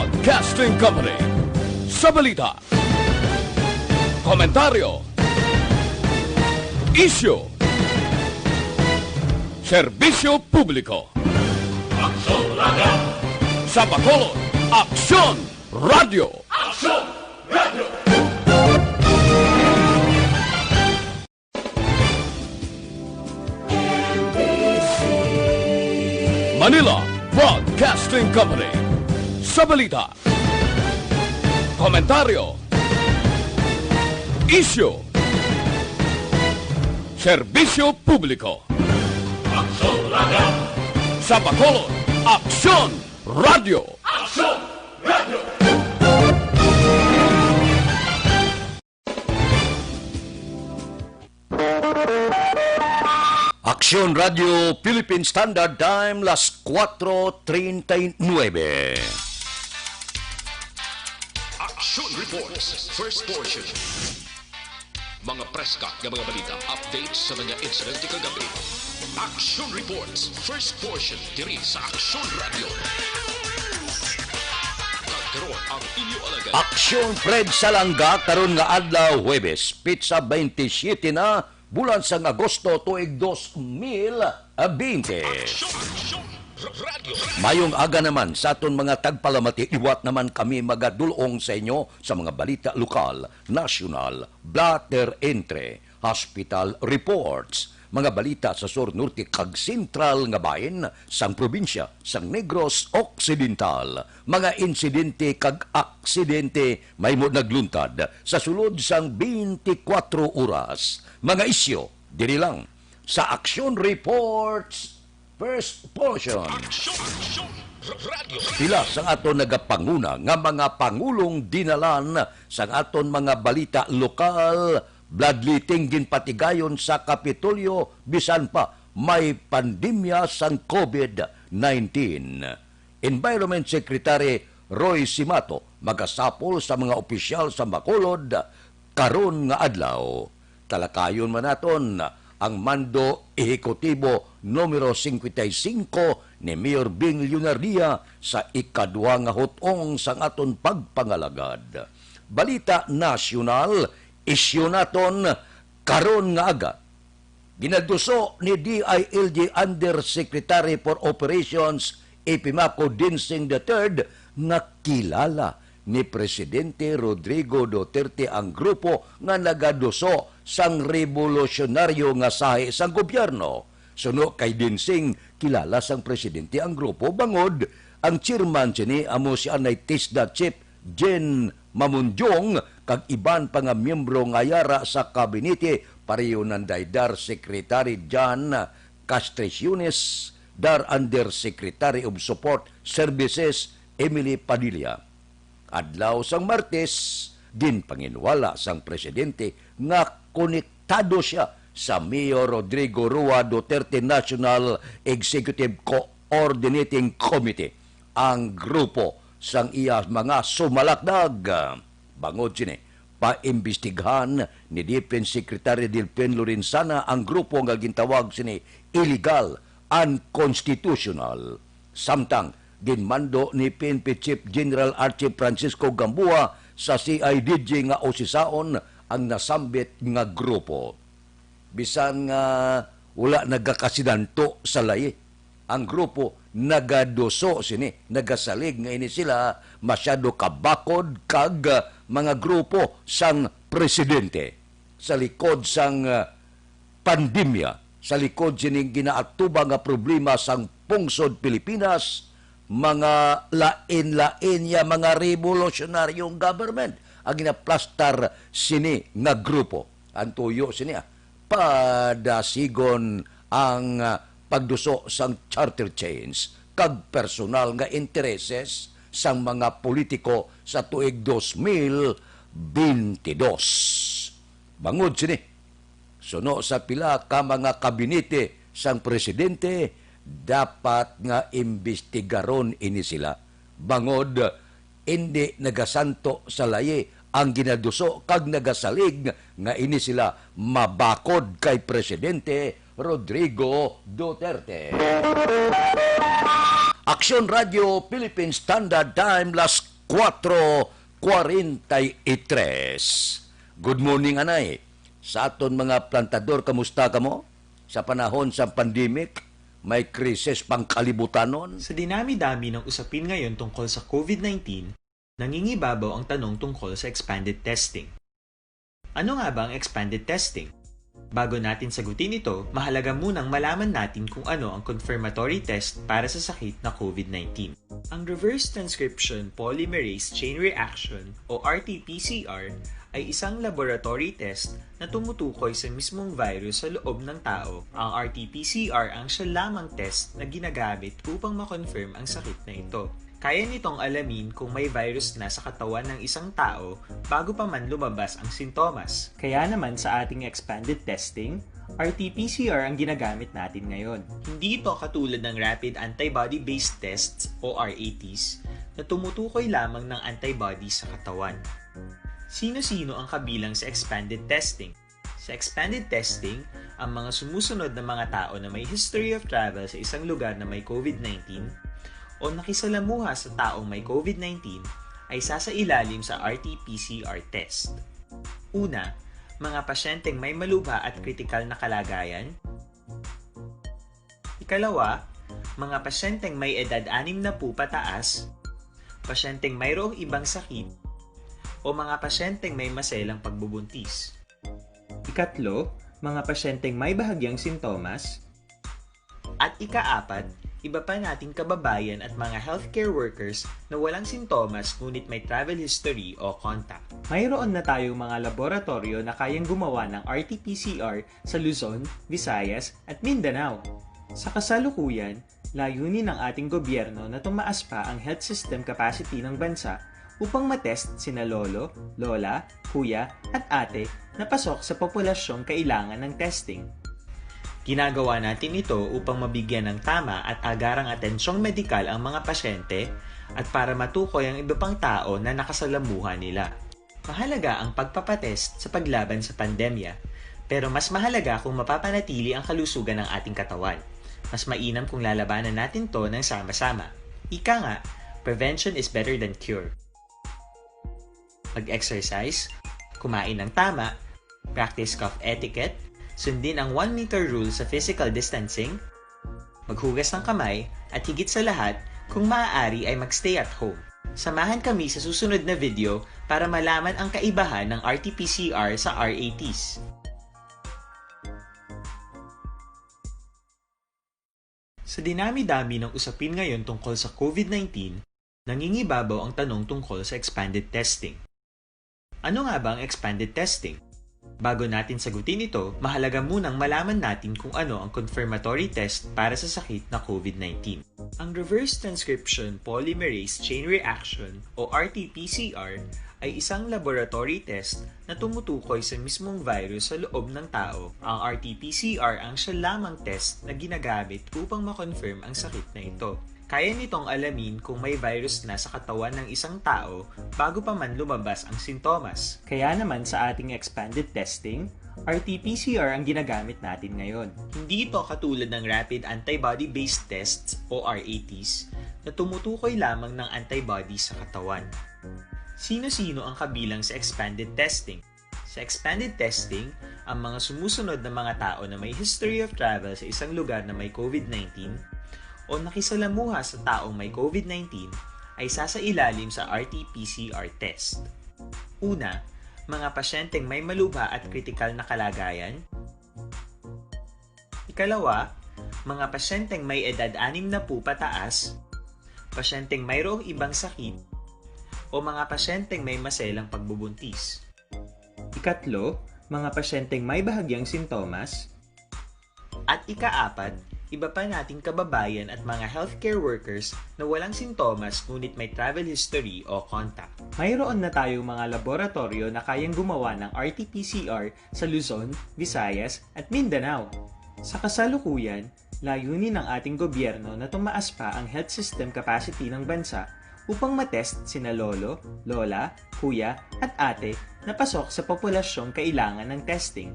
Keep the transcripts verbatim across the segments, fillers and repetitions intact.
Broadcasting Company. Sa balita, komentaryo, isyu, serbisyo publiko. Aksyon Radio. Sa Bacolod, Aksyon Radio. Aksyon Radio. Manila Broadcasting Company. Sa balita, komentaryo, isyu, serbisyo publiko. Aksyon Radio. Sa Bacolod, Aksyon Radio. Aksyon Radio. Aksyon Radio Philippine Standard Time, las cuatro treinta y nueve. Action Reports, first portion. Mga preska nga mga balita, updates sa mga insidente kagabi. Action Reports, first portion, diri sa Action Radio. Kag karon ang inyo alagad. Aksyon Fred Salanga karon nga adlaw, Huwebes, petsa twenty-seven na, bulan sang Agosto, tuig dos mil bente. Action, Action Radio. Mayong aga naman sa aton mga tagpalamati. Liwat naman kami magadul-ong sa inyo sa mga balita lokal, nasyonal, blotter entry, hospital reports, mga balita sa sur, norte, kag sentral nga bahin sang probinsya sang Negros Occidental, mga insidente kag aksidente mahimo nagluntad sa sulod sang twenty-four oras, mga isyu diri lang sa Action Reports, first portion. Action, Action Radio. Pila sang aton nagapanguna nga mga pangulong dinalan sang aton mga balita lokal, bloodletting ginpatigayon sa Kapitolyo, bisan pa may pandemya sang COVID nineteen. Environment Secretary Roy Simato magasapol sa mga opisyal sa Bacolod karon nga adlaw. Talakayon man naton ang Mando Ehekutibo numero cincuenta y cinco ni Mayor Bing Leonardia sa ikadwa nga hutong sang aton pagpangalagad. Balita nasyonal, isyu naton karon nga aga. Ginaduso ni D I L G Undersecretary for Operations Epimaco Dinsing the third nga kilala ni Presidente Rodrigo Duterte ang grupo nga nagaduso sang rebolusyonaryo nga sahi sang gobyerno. Suno kay Dinsing, kilala sang presidente ang grupo bangod ang chairman sini amo si anay TISDA Chief Jen Mamunjong kag iban pa nga miyembro nga yara sa kabinete, pareho nanday DAR Secretary John Castriones, DAR Undersecretary of Support Services Emily Padilla. Adlaw sang Martes, ginpanginwala sang presidente nga konektado sia sa Mayor Rodrigo Roa Duterte National Executive Coordinating Committee, ang grupo sang iya mga sumalakdag. Bangod sini, paimbestigahan ni Defense Secretary Delfin Lorenzana ang grupo nga gintawag sini illegal, unconstitutional. Samtang ginmando ni P N P Chief General Archie Francisco Gamboa sa C I D G nga usisaon ang nasambit nga grupo. Bisan nga wala nagakasinanto sa layi, ang grupo nagaduso sini, nagasalig nga ini sila masyado kabakod kag, ah, mga grupo sang presidente sa likod sang, ah, pandemya, sa likod sining ginaatubang nga problema sang pungsod Pilipinas, mga lain-lain niya, mga revolusyonaryong government ang ginaplastar sini nga grupo. Ang tuyo sini, ah, padasigon ang, ah, pagduso sang charter chains kag personal nga intereses sang mga politiko sa tuig dos mil bentidós. Bangod sini, suno sa pila ka mga kabinete sang presidente, dapat nga imbestigaron ini sila. Bangod, indi nagasanto sa layi ang ginaduso kag nagasalig nga ini sila mabakod kay Presidente Rodrigo Duterte. Aksyon Radio Philippine Standard Time, las kuwatro kuwarenta y tres. Good morning, anay. Sa aton mga plantador, kamusta kamo? Sa panahon sa pandemic, may krisis pangkalibutanon. Sa dinami-dami ng usapin ngayon tungkol sa COVID nineteen, nangingibabaw ang tanong tungkol sa expanded testing. Ano nga ba ang expanded testing? Bago natin sagutin ito, mahalaga munang malaman natin kung ano ang confirmatory test para sa sakit na COVID nineteen. Ang reverse transcription polymerase chain reaction o R T P C R ay isang laboratory test na tumutukoy sa mismong virus sa loob ng tao. Ang R T P C R ang siya lamang test na ginagamit upang ma-confirm ang sakit na ito. Kaya nitong alamin kung may virus na sa katawan ng isang tao bago pa man lumabas ang sintomas. Kaya naman sa ating expanded testing, R T P C R ang ginagamit natin ngayon. Hindi ito katulad ng rapid antibody-based tests o R A Ts na tumutukoy lamang ng antibodies sa katawan. Sino-sino ang kabilang sa expanded testing? Sa expanded testing, ang mga sumusunod na mga tao na may history of travel sa isang lugar na may COVID nineteen o nakisalamuha sa taong may COVID nineteen ay sasailalim sa R T P C R test. Una, mga pasyenteng may malubha at kritikal na kalagayan. Ikalawa, mga pasyenteng may edad anim na po pataas, pasyenteng mayroong ibang sakit, o mga pasyenteng may maselang pagbubuntis. Ikatlo, mga pasyenteng may bahagyang sintomas. At ikaapat, iba pa nating kababayan at mga healthcare workers na walang sintomas ngunit may travel history o contact. Mayroon na tayong mga laboratoryo na kayang gumawa ng R T P C R sa Luzon, Visayas, at Mindanao. Sa kasalukuyan, layunin ng ating gobyerno na tumaas pa ang health system capacity ng bansa upang matest sina lolo, lola, kuya, at ate na pasok sa populasyong kailangan ng testing. Ginagawa natin ito upang mabigyan ng tama at agarang atensyong medikal ang mga pasyente at para matukoy ang iba pang tao na nakasalamuha nila. Mahalaga ang pagpapatest sa paglaban sa pandemya, pero mas mahalaga kung mapapanatili ang kalusugan ng ating katawan. Mas mainam kung lalabanan natin to ng sama-sama. Ika nga, prevention is better than cure. Mag-exercise, kumain ng tama, practice cough etiquette, sundin ang one meter rule sa physical distancing, maghugas ng kamay, at higit sa lahat, kung maaari ay mag-stay at home. Samahan kami sa susunod na video para malaman ang kaibahan ng R T P C R sa R A Ts. Sa dinami-dami ng usapin ngayon tungkol sa COVID nineteen, nangingibabaw ang tanong tungkol sa expanded testing. Ano nga ba ang expanded testing? Bago natin sagutin ito, mahalaga munang malaman natin kung ano ang confirmatory test para sa sakit na COVID nineteen. Ang reverse transcription polymerase chain reaction o R T P C R ay isang laboratory test na tumutukoy sa mismong virus sa loob ng tao. Ang R T P C R ang siya lamang test na ginagamit upang ma-confirm ang sakit na ito. Kaya nitong alamin kung may virus na sa katawan ng isang tao bago pa man lumabas ang sintomas. Kaya naman sa ating expanded testing, R T P C R ang ginagamit natin ngayon. Hindi ito katulad ng rapid antibody-based tests o R A Ts na tumutukoy lamang ng antibodies sa katawan. Sino-sino ang kabilang sa expanded testing? Sa expanded testing, ang mga sumusunod na mga tao na may history of travel sa isang lugar na may COVID nineteen o nakisalamuha sa taong may COVID nineteen ay sasailalim sa R T P C R test. Una, mga pasyenteng may malubha at kritikal na kalagayan. Ikalawa, mga pasyenteng may edad anim na po pataas, pasyenteng mayroong ibang sakit, o mga pasyenteng may maselang pagbubuntis. Ikatlo, mga pasyenteng may bahagyang sintomas. At ikaapat, iba pa nating kababayan at mga healthcare workers na walang sintomas ngunit may travel history o contact. Mayroon na tayong mga laboratorio na kayang gumawa ng R T P C R sa Luzon, Visayas, at Mindanao. Sa kasalukuyan, layunin ng ating gobyerno na tumaas pa ang health system capacity ng bansa upang matest sina lolo, lola, kuya, at ate na pasok sa populasyong kailangan ng testing.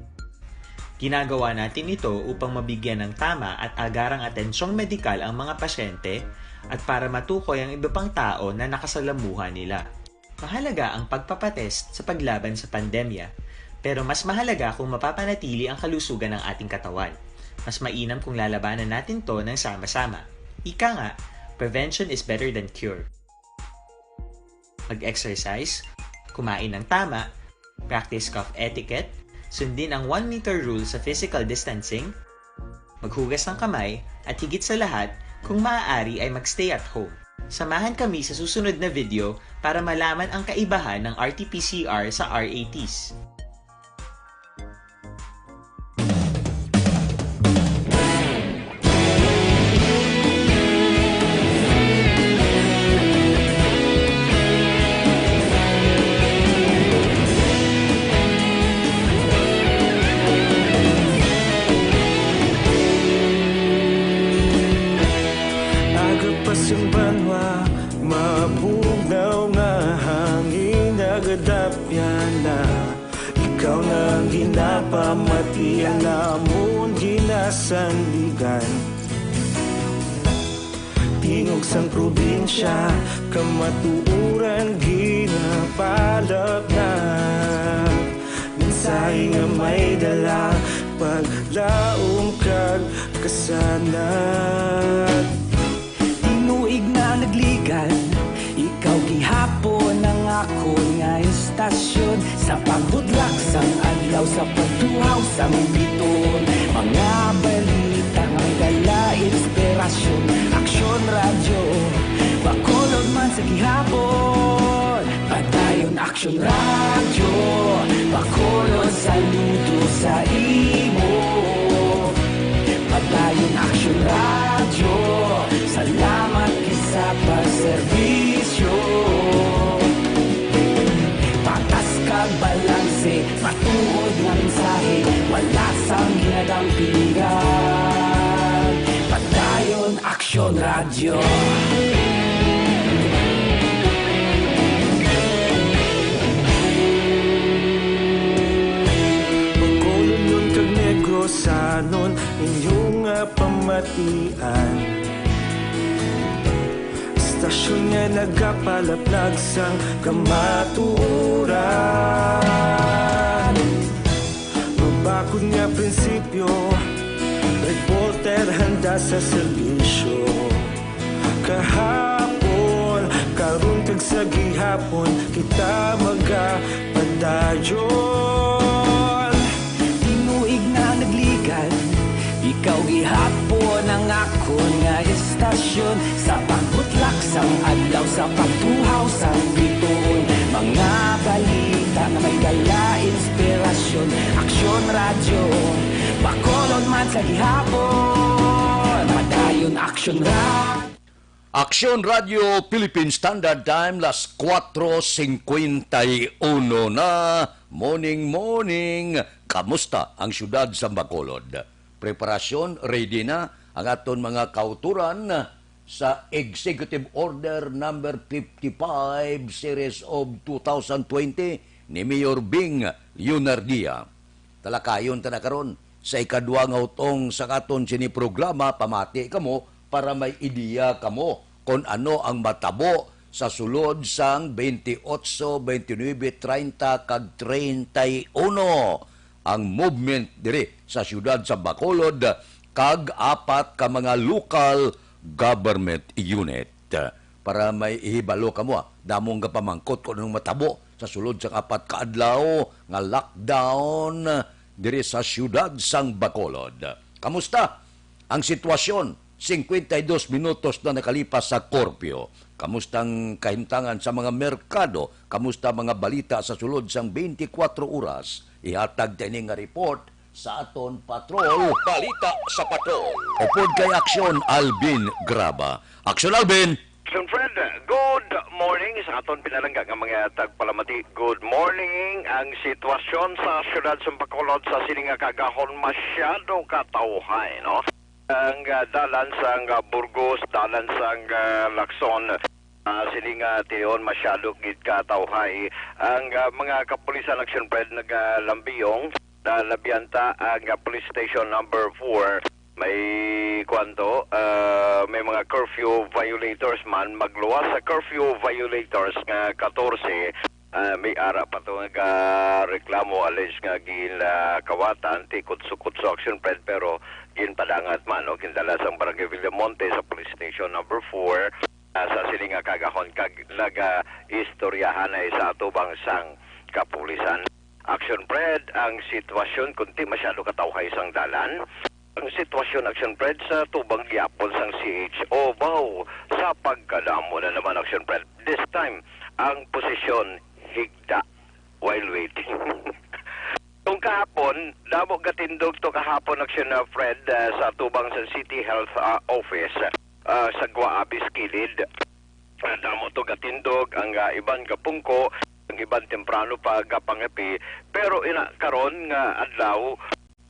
Ginagawa natin ito upang mabigyan ng tama at agarang atensyong medikal ang mga pasyente at para matukoy ang iba pang tao na nakasalamuha nila. Mahalaga ang pagpapatest sa paglaban sa pandemya, pero mas mahalaga kung mapapanatili ang kalusugan ng ating katawan. Mas mainam kung lalabanan natin 'to ng sama-sama. Ika nga, "Prevention is better than cure." Mag-exercise, kumain ng tama, practice cough etiquette, sundin ang one meter rule sa physical distancing, maghugas ng kamay, at higit sa lahat, kung maaari ay mag-stay at home. Samahan kami sa susunod na video para malaman ang kaibahan ng R T P C R sa R A Ts. Aga pa sing banwa, mabugnaw nga hangin, nagadapya na. Ikaw na ang ginapamati, ang amon ginasandigan. Tingog sang probinsya, kamatuoran ginapalapnat. Mensahe nga may dala, paglaom kag kasanag. Tinuig na nagligan, ikaw gihapon ang akon nga istasyon. Sa pagbudlak sang adlaw, sa pagtuhaw sang bituon, mga balita nga may dala inspirasyon. Aksyon Radyo, Bacolod man sa gihapon. Padayon Aksyon Radyo, Bacolod, saludo sa imo. Padayon Aksyon Radyo, salamat gid sa pagserbisyo. Patas kag balanse, matuod nga mensahe, wala sang ginadampingan. Padayon Aksyon Radyo. Bacolodnon kag Negrosanon, inyo nga pamatian. Istasyon nga nagapalapnag sang kamatuoran. Mabakod nga prinsipyo, reporter handa sa serbisyo. Kahapon, karon kag sa gihapon, kita magapadayon. Tinuig na nagligan, ikaw gihapon ang akon nga istasyon. Sa pagbutlak sang adlaw, sa pagtuhaw sang bituon, mga balita nga may dala inspirasyon. Aksyon Radyo, Bacolod man sa gihapon. Padayon Aksyon Radyo. Aksyon Radyo Philippine Standard Time, las kuwatro singkwenta y uno na. Morning, morning. Kamusta ang siyudad sa Bacolod? Preparasyon, ready na ang aton mga kauturan sa Executive Order Number fifty-five, Series of two thousand twenty ni Mayor Bing Leonardia. Talakayon ta na karon sa ikadua nga utong sa aton sini programa. Pamati kamo para may ideya kamo kon ano ang matabo sa sulod sang twenty-eight, twenty-nine, treinta kag treinta y uno ang movement diri sa siyudad sa Bacolod kag apat ka mga local government unit. Para may ihibalo kamo, ah, damong gapamangkot kung anong matabo sa sulod sang apat ka adlaw nga lockdown diri sa siyudad sang Bacolod. Kamusta ang sitwasyon? Singkwenta y dos minutos na nakalipas sa curfew. Kamusta ang kahimtangan sa mga merkado? Kamusta mga balita sa sulod sang twenty-four oras? Ihatag ta ini nga report sa aton patrol. Balita sa patrol. Upod kay Aksyon Alvin Graba. Aksyon Alvin! Aksyon Fred, good morning sa aton pinalangga nga mga tagpalamati. Good morning. Ang sitwasyon sa siyudad sa Bacolod sa sini nga kaagahon, masyado ka tawhay, no? Ang, ah, dalan sang, ah, Burgos, dalan sang, ah, Lacson, ah, sini nga tion masyado gid ka tawhay. Ang, ah, mga kapulisan, Aksyon Fred, nagalambiyong na labiyanta ang, ah, Police Station Number Four. May kwanto, ah, may mga curfew violators man, magluwas sa curfew violators nga katorse, ah, may ara pa to nga reklamo, alleged nga gin, ah, kawatan, ti kutso-kutso, Action Fred, pero ginpadangat man, no? Gindala sang Barangay Villamonte sa Police Station number four, ah, sa sini nga kaagahon, kag naga-istoryahanay sa atubang sang kapulisan. Action Fred, ang sitwasyon kunti masyado katawhay sang dalan. Ang sitwasyon, Action Fred, sa tubang gyapon sang C H O, wow, sa pagkadamo na naman, Action Fred. This time, ang posisyon, higda while waiting. Kung kahapon, damo gatindog to kahapon, Action, uh, Fred, uh, sa tubang sa City Health, uh, Office, uh, sa Guaabis kilid. Uh, damo to gatindog, ang, uh, iban gapungko, ang iban temprano pa gapangapi. Pero ina karon nga adlaw,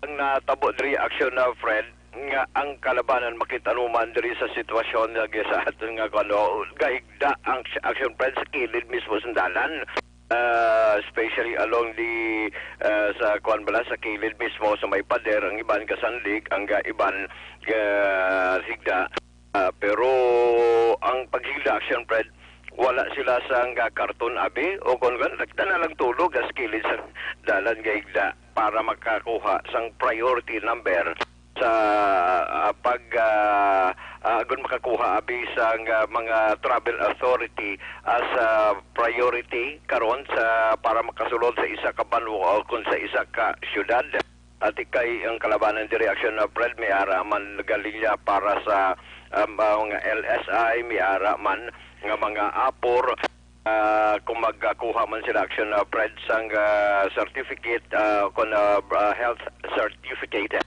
ang natabo diri, Action, uh, Fred, nga ang kalabanan makit-anuman diri sa sitwasyon nga sa aton nga kuno, gahigda ang Action Fred sa kilid mismo sa dalan. Uh, especially along the, uh, sa kuan bala, sa kilid mismo sa may pader, ang iban gasandig, ang ga-, iban gahigda. Ah, pero ang paghigda, Action Fred, wala sila sang, ah, karton abi o kon kan nagtana lang tulog as kilid sa dalan gahigda para makakuha sang priority number sa, ah, pag, ah, ah, agon makakuha abi sang, ah, mga travel authority as, ah, priority karon sa para makasulod sa isa ka banwa o kon sa isa ka syudad. Ati kay ang kalabanan diri, Action, uh, Fred, may ara man galinya para sa, um, uh, mga L S I, may ara man nga mga apor, uh, kung magkuha man sila, Action, uh, Fred, sang, uh, certificate, uh, kung, uh, uh, health certificate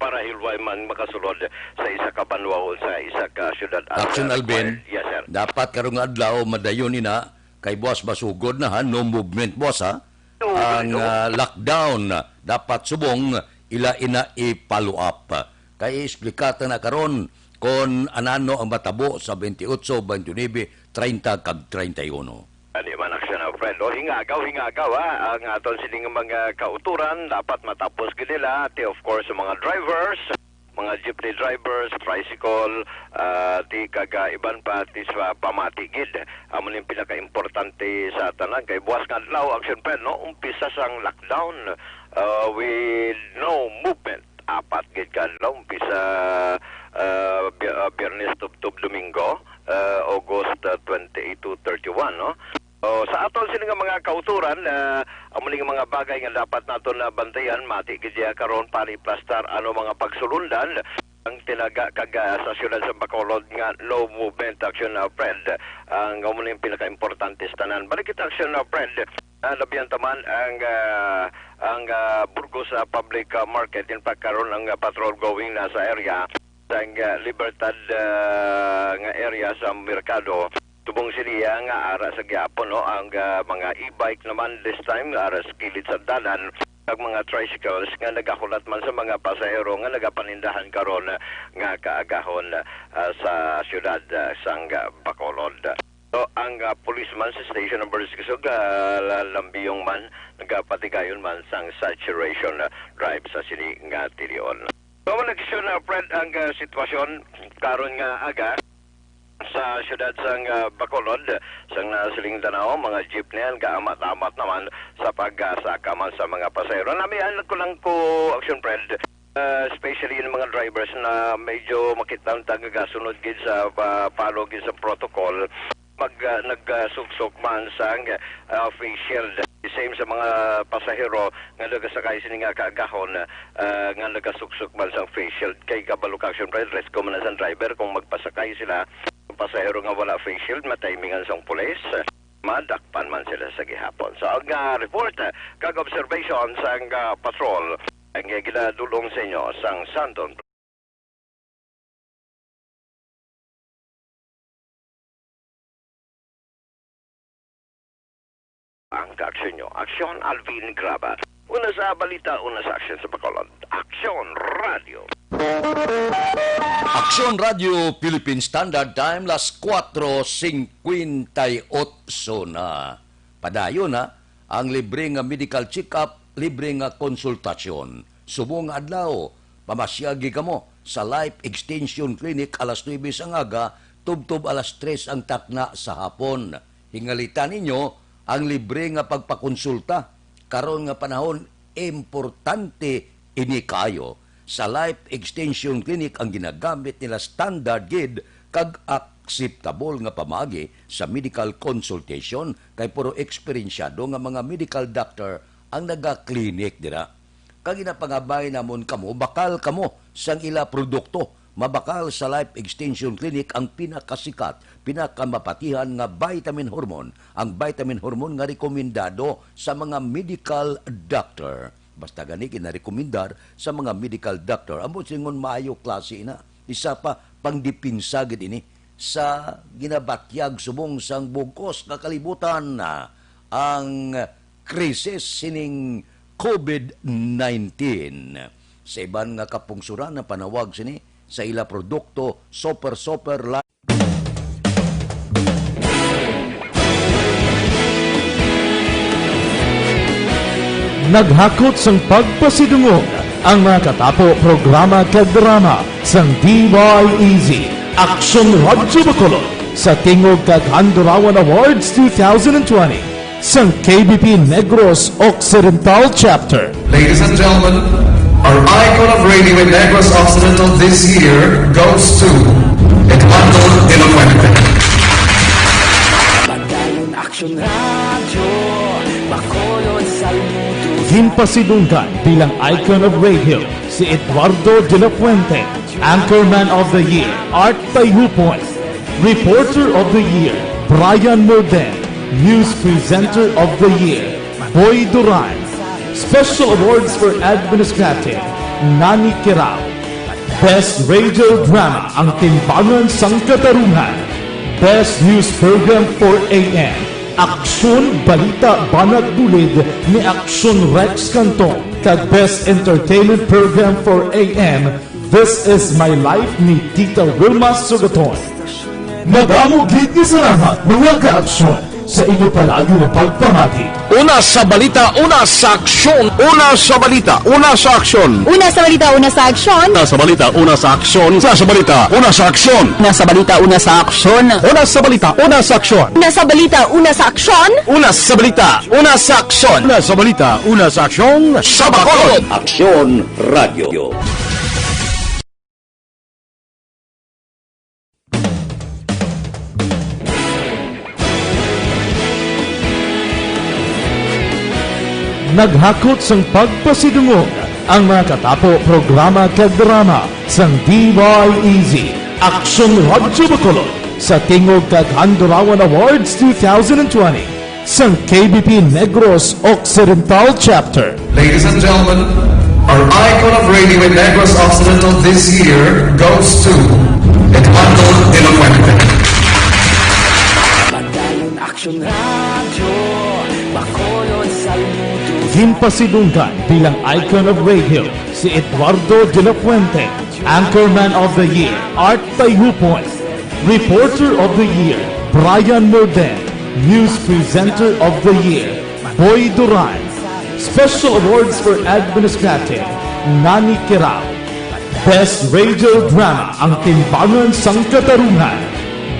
para hilway man makasulod sa isa ka banwa o sa isa ka syudad. Action, Alvin, yes, sir. Dapat karong adlaw madayon ina kay buwas masugod na, ha, no movement, buwas, ha. Ang, ah, lockdown dapat subong ila ina i-follow up. Kay explicar ta na karon kon anano ang matabo sa twenty-eight, twenty-nine, thirty kag thirty-one. Ani man, Action, ah, Fred. O, hingagaw, hingagaw, ha. Ang aton sining mga kauturan dapat matapos gid nila. Ti, of course, mga drivers, mga jeepney drivers, tricycle, ah, ti kag, ah, iban pa, ti sa pamati gid. Amo ni ang pinakaimportante sa tanan kay buwas nga adlaw, Action Fred, no? Umpisa sang lockdown, ah, with no movement. Apat gid ka adlaw, umpisa, ah, Bi-, ah, Biyernes tubtob Domingo, ah, August, ah, twenty-eight to thirty-one, no? O, sa aton sini nga mga kauturan, ah, amo ni nga mga bagay nga dapat naton na bantayan, mati gid diya karon para iplastar ano mga pagsulundan ang tinaga kag, ah, sa siyudad sa Bacolod nga no movement, Action, ah, Fred. Ang amo ni ang pinakaimportante sa tanan. Balik kita, Action, ah, Fred. Ah, labihan taman ang, ah, ang, ah, Burgos, ah, Public, ah, Market. In fact, karon ang, ah, patrol going na sa area, sa, ah, Libertad, ah, nga area sa merkado. Subong sini nga ara sa gihapon, no, ang, ah, mga e-bike naman this time ara sa kilid sa dalan, ang mga tricycles nga nagahulat man sa mga pasahero nga nagapanindahan karon nga kaagahon, ah, sa siyudad, ah, sang, ah, Bacolod. So, ang, ah, policeman sa station number six, ah, la-, lambiyong man, nagapatigayon man sang saturation, ah, drive sa sini nga tilion. So, wala, Action, ah, Fred, ang, ah, sitwasyon karon nga aga sa siyudad sang, ah, Bacolod, sang nasiling tanaw, mga jeepney ang gaamat-amat naman sa pagsaka man sa mga pasahero. Namian ko lang ko, Action Fred, ah, especially yung mga drivers na medyo makita ang tagagasunod gid sa, ah, follow gid sa protocol, mag, ah, nagasuksok man sang, ah, face shield. The same sa mga pasahero nga nagasakay sini nga kaagahon, ah, nga nagasuksok man sang face shield. Kay kabalo ka, Action Fred, risko man na sang driver kung magpasakay sila, ang pasahero nga wala face shield, matimingan sang pulis, madakpan man sila sa gihapon. So, ang, ah, report, ah, kag observation sang, ah, patrol, ang, ah, ginadulong sa inyo sang Santon. Ang kaaksyon nyo. Aksyon, Alvin Graba. Una sa balita, una sa aksyon sa Bacolod. Aksyon Radio. Aksyon Radio Philippine Standard Time, las cuatro cincuenta y ocho na. Padayon na ang libre nga medical check-up, libre nga konsultasyon. Subong nga adlaw, Pamasyagi kamo sa Life Extension Clinic alas nuebe sang aga tubtob alas tres ang takna sa hapon. Hingalitan ninyo ang libre nga pagpakonsulta. Karon nga panahon, importante ini kaayo. Sa Life Extension Clinic ang ginagamit nila standard gid kag akseptable nga pamaagi sa medical consultation, kay puro eksperensyado nga mga medical doctor ang nagaklinik dira. Kag ginapangabay namon kamo, bakal kamo sang ila produkto. Mabakal sa Life Extension Clinic ang pinakasikat, pinakamapatihan nga vitamin hormone, ang vitamin hormone nga rekomendado sa mga medical doctor. Basta gani ginarekomendar sa mga medical doctor. Amo singon maayo klase na. Isa pa, pangdepensa gid ini sa ginabatyag subong sang bug-os nga kalibutan, ah, ang krisis sining covid nineteen. Sa iban nga kapungsoran, ang panawag sini sa ila produkto, Super Super Life. Naghakot sang pagpasidungog ang mga katapo, programa kag drama sang D Y E Z, Aksyon Radyo Bacolod, sa tingog kag Handurawan Awards two thousand twenty sang K B P Negros Occidental Chapter. Ladies and gentlemen, our icon of radio in Negros Occidental this year goes to Eduardo de la Fuente. Padayon Aksyon Radyo Bacolod, saludo. Ginpasidunggan bilang icon of radio si Eduardo de la Fuente, Anchorman of the Year, Art Tayhupon, Reporter of the Year, Brian Morden, News Presenter of the Year, Boy Duran, Special Awards for Administrative, Nani Kirao, Best Radio Drama, Ang Timbangan sang Katarungan, Best News Program four A M, Aksyon, Balita, Banag Bulid ni Aksyon Rex Cantong, kag Best Entertainment Program four A M, This Is My Life ni Tita Wilma Sugaton. Madamo gid nga salamat, mga ka-aksyon, sa inyo palagi nga pagpamati. Una sa balita, una sa aksyon. Una sa balita, una sa aksyon. Una sa balita, una sa aksyon. Una sa balita, una sa aksyon. Una sa balita, una sa aksyon. Una sa balita, una sa aksyon. Una sa balita, una sa aksyon. Una sa balita, una sa aksyon. Una sa balita, una sa aksyon. Una sa balita, una sa aksyon. Sa Bacolod. Aksyon Radio. Naghakot sang pagpasidungog ang mga katapo, programa kag drama sang D Y E Z, Aksyon Radyo Bacolod, sa tingog kag Handurawan Awards two thousand twenty sang K B P Negros Occidental Chapter. Ladies and gentlemen, our icon of radio in Negros Occidental this year goes to Eduardo de la Fuente. Padayon Aksyon Radyo Bacolod, saludo. Ginpasidunggan bilang icon of radio si Eduardo de la Fuente, Anchorman of the Year, Art Tayhupon, Reporter of the Year, Brian Morden, News Presenter of the Year, Boy Duran, Special Awards for Administrative, Nani Kirao, Best Radio Drama, Ang Timbangan sang Katarungan,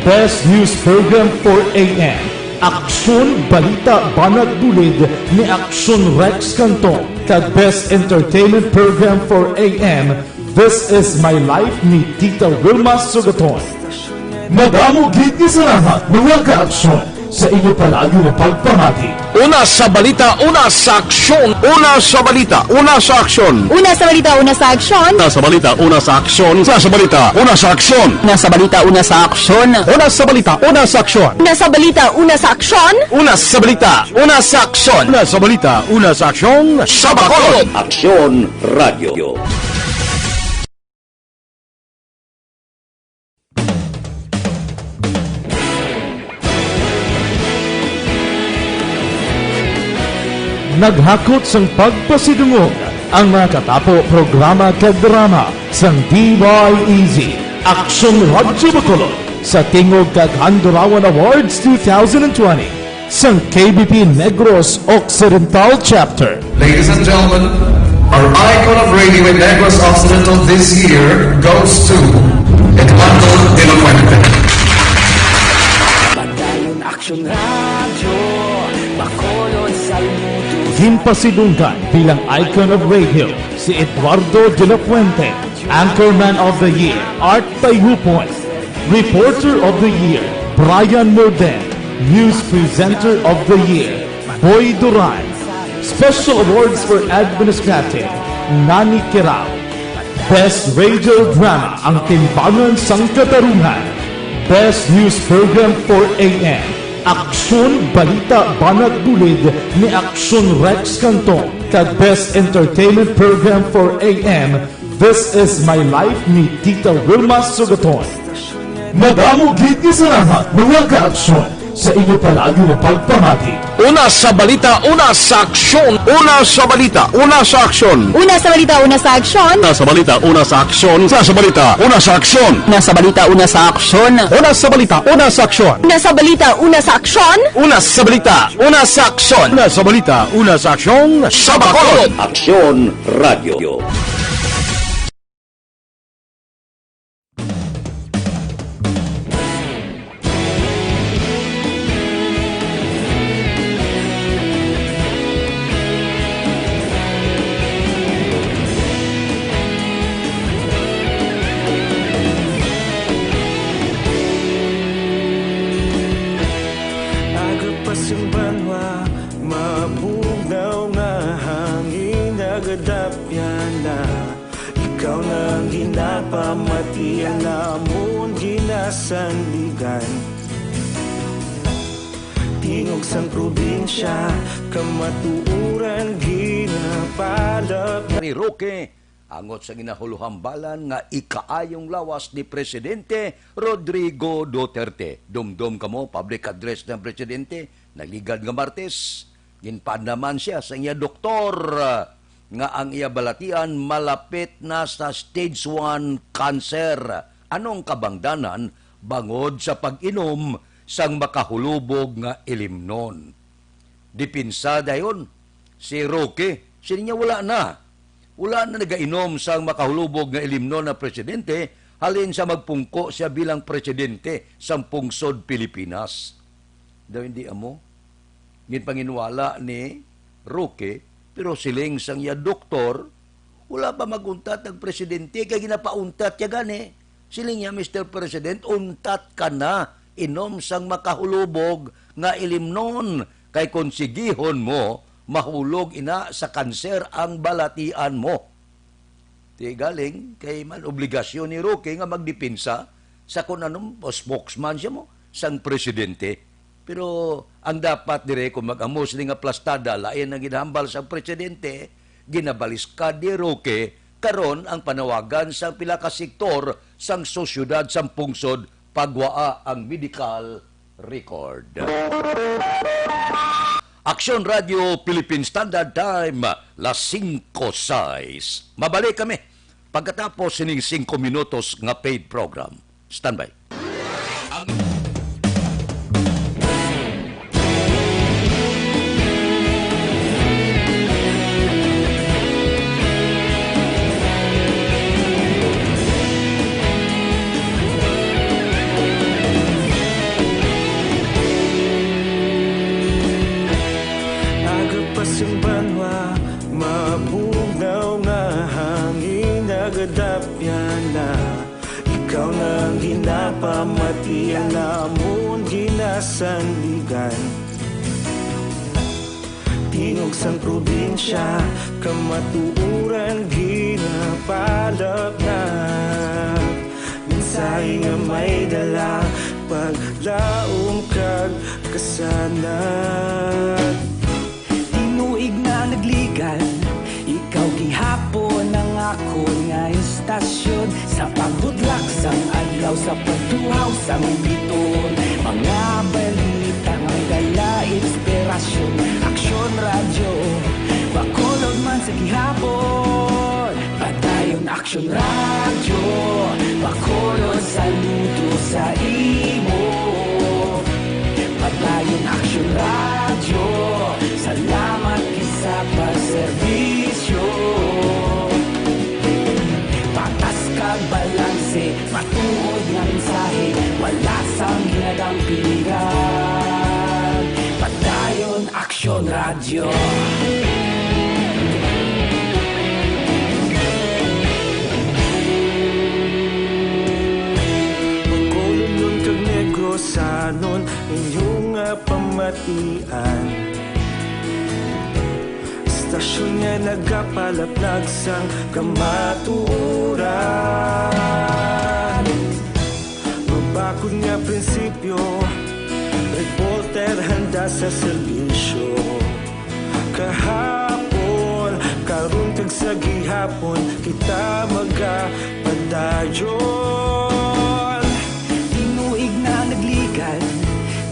Best News Program four A M, Aksyon, Balita, Banag Bulid ni Aksyon Rex Cantong, kag Best Entertainment Program four A M, This Is My Life ni Tita Wilma Sugaton. Madamo gid nga salamat, mga ka-aksyon, sa inyo palagi nga pagpamati. Una sa balita, una sa aksyon. Una sa balita, una sa aksyon. Una sa balita, una sa aksyon. Una sa balita, una sa aksyon. Una sa balita, una sa aksyon. Una sa balita, una sa aksyon. Una sa balita, una sa aksyon. Una sa balita, una sa aksyon. Una sa balita, una sa aksyon. Una sa balita, una sa aksyon. Sa Bacolod. Aksyon Radio. Naghakot sang pagpasidungog ang mga katapo, programa kag drama sang D Y E Z, Aksyon Radyo Bacolod, sa tingog kag Handurawan Awards two thousand twenty sang K B P Negros Occidental Chapter. Ladies and gentlemen, Our Icon of Radio in Negros Occidental this year goes to Eduardo de la Fuente. Padayon Action Radio, Bacolod, saludo. Ginpasidunggan bilang Icon of Radio si Eduardo de la Fuente, Anchorman of the Year, Art Tayhupon, Reporter of the Year, Brian Morden, News Presenter of the Year, Boy Duran, Special Awards for Administrative, Nani Kirao, Best Radio Drama, Ang Timbangan sang Katarungan, Best News Program for A M, Aksyon Balita Banat Bulid ni Aksyon Rex Cantong, kag Best Entertainment Program for A M, This Is My Life ni Tita Wilma Sugaton. Madamo gid nga salamat, mga ka-aksyon, sa inyo palagi nga pagpamati. Una sa balita, una sa aksyon. Una sa balita, una sa aksyon. Una sa balita, una sa aksyon. Una sa balita, una sa aksyon. Una sa balita, una sa aksyon. Una sa balita, una sa aksyon. Una sa balita, una sa aksyon. Una sa balita, una sa aksyon. Una sa balita, una sa aksyon. Una sa balita, una sa aksyon. Sa Bacolod. Aksyon Radio. Aga pa sing banwa, mabugnaw nga hangin, nagadapyan na. Ikaw na ang ginapamati, ang amon ginasandigan. Tingog sang probinsya, kamatuoran ginapalap. Ni Roque, angot sa ginahuluhambalan nga ikaayong lawas ni Presidente Rodrigo Duterte. Dumdom kamo, public address ng Presidente, nagligad nga Martes. Ginpaandaman sia sa iya doktor, ah, nga ang iya balatian malapit na sa stage one cancer. Anong kabangdanan bangod sa pag-inom sang makahulubog nga ilimnon? Depensa dayon si Roque, siling niya wala na. Wala na nagainom sang makahulubog nga ilimnon ang presidente, halin sa magpungko sia bilang presidente sang pungsod Pilipinas. Daw hindi amo. Ginpanginwala ni Roque, pero siling sang iya doktor, wala pa mag-untat ang presidente, kay ginapauntat niya gani. Siling niya, "Mister President, untat ka na, inom sang makahulubog nga ilimnon, kay kon sigihon mo, mahulog ina sa kanser ang balatian mo." Ti galing kay man obligasyon ni Roque nga magdepensa sa kun anong spokesman siya mo sang presidente. Pero ang dapat dire kung mag-amo sini nga plastada, lain ang ginahambal sang presidente, ginabaliskad ni Roque karon ang panawagan sang pila ka sektor sang sosyedad sang pungsod pagwaa ang medical record. Aksyon Radio Philippine Standard Time, las singko sais. Mabalik kami pagkatapos sining singko minutos nga paid program. Standby. Aga pa sing banwa, mabugnaw nga hangin, nagadapyan na. Ikaw na ang ginapamati, ang amon ginasandigan. Tingog sang probinsya, kamatuoran ginapalapnap. Mensahe nga may dala, paglaom kag kasanag. Tinuig na nagligan, ikaw gihapon ang akon nga istasyon. Sa pagbudlak sang adlaw, sa pagtuhaw sang biton, mga balita nga dala inspirasyon. Aksyon Radyo, Bacolod man sa gihapon. Padayon Aksyon Radyo, Bacolod, saludo sa imo. Padayon Aksyon Radyo, salamat gid sa pagserbisyo. Matuod nga mensahe, wala sang ginadampigan. Padayon Aksyon Radyo. Bacolodnon kag Negrosanon, inyo nga pamatian. Istasyon nga nagapalaplag sang kamatuoran. Mabakod nga prinsipyo, reporter handa sa serbisyo. Kahapon, karon, kag sa gihapon, kita magapadayon. Tinuig na nagligad,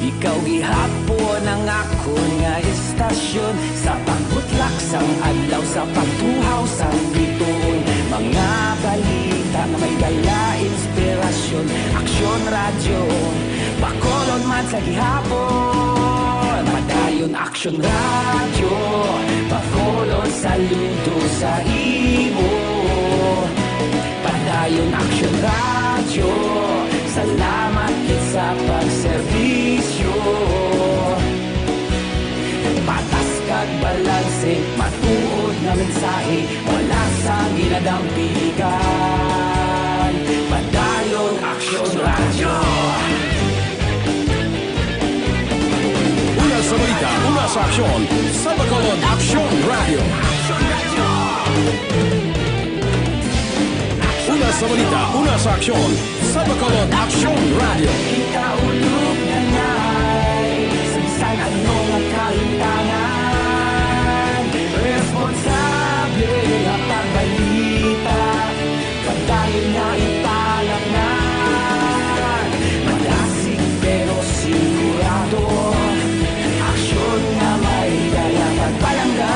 ikaw gihapon ang akon nga istasyon. Sa pagbutlak sang adlaw, sa pagtuhaw sang bituon, mga balita nga may dala inspirasyon. Aksyon Radyo, Bacolod man sa gihapon. Padayon Aksyon Radyo, Bacolod, saludo sa imo. Padayon Aksyon Radyo, salamat gid sa pagserbisyo. Patas kag balanse, matuod nga mensahe, wala sang ginadampigan. Padayon Aksyon Radyo. Una sa balita, una sa aksyon, sa Bacolod Aksyon Radyo. Una sa balita, una sa aksyon, sa Bacolod Aksyon Radyo. Kita ulog na nay, sa bisan ano nga kalimtangan, responsable nga pagbalita. Padayon nga ipalamnan, madasig pero sigurado, aksyon nga may dala pagpalangga.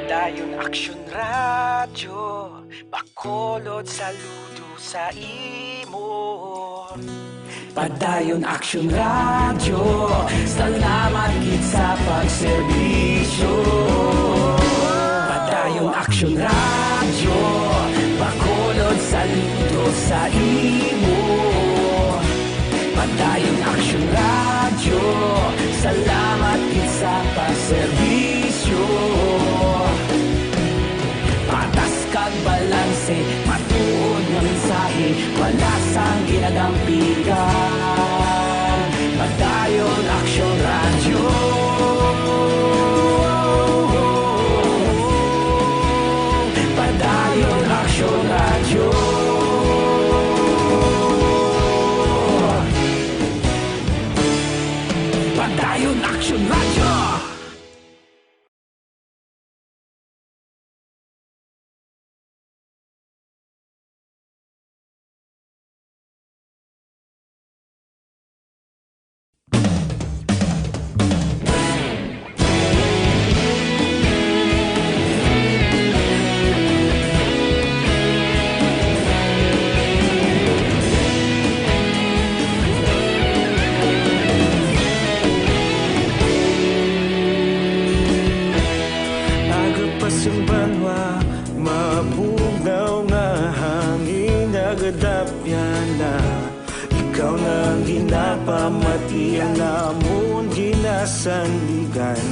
Padayon Aksyon Radyo, Bacolod, saludo sa imo. Padayon Aksyon Radyo, salamat gid sa pagserbisyo. Padayon Aksyon Radyo, Bacolod, saludo sa imo. Padayon Aksyon Radyo, salamat gid sa pagserbisyo. Patas kag balanse, matuod nga mensahe, wala sang ginadampigan. Padayon Aksyon Radyo. Padayon Aksyon Radyo. Padayon Aksyon Radyo. Aga pa sing banwa, mabugnaw nga hangin nagadapyan na. Ikaw na ang ginapamati, ang amon ginasandigan.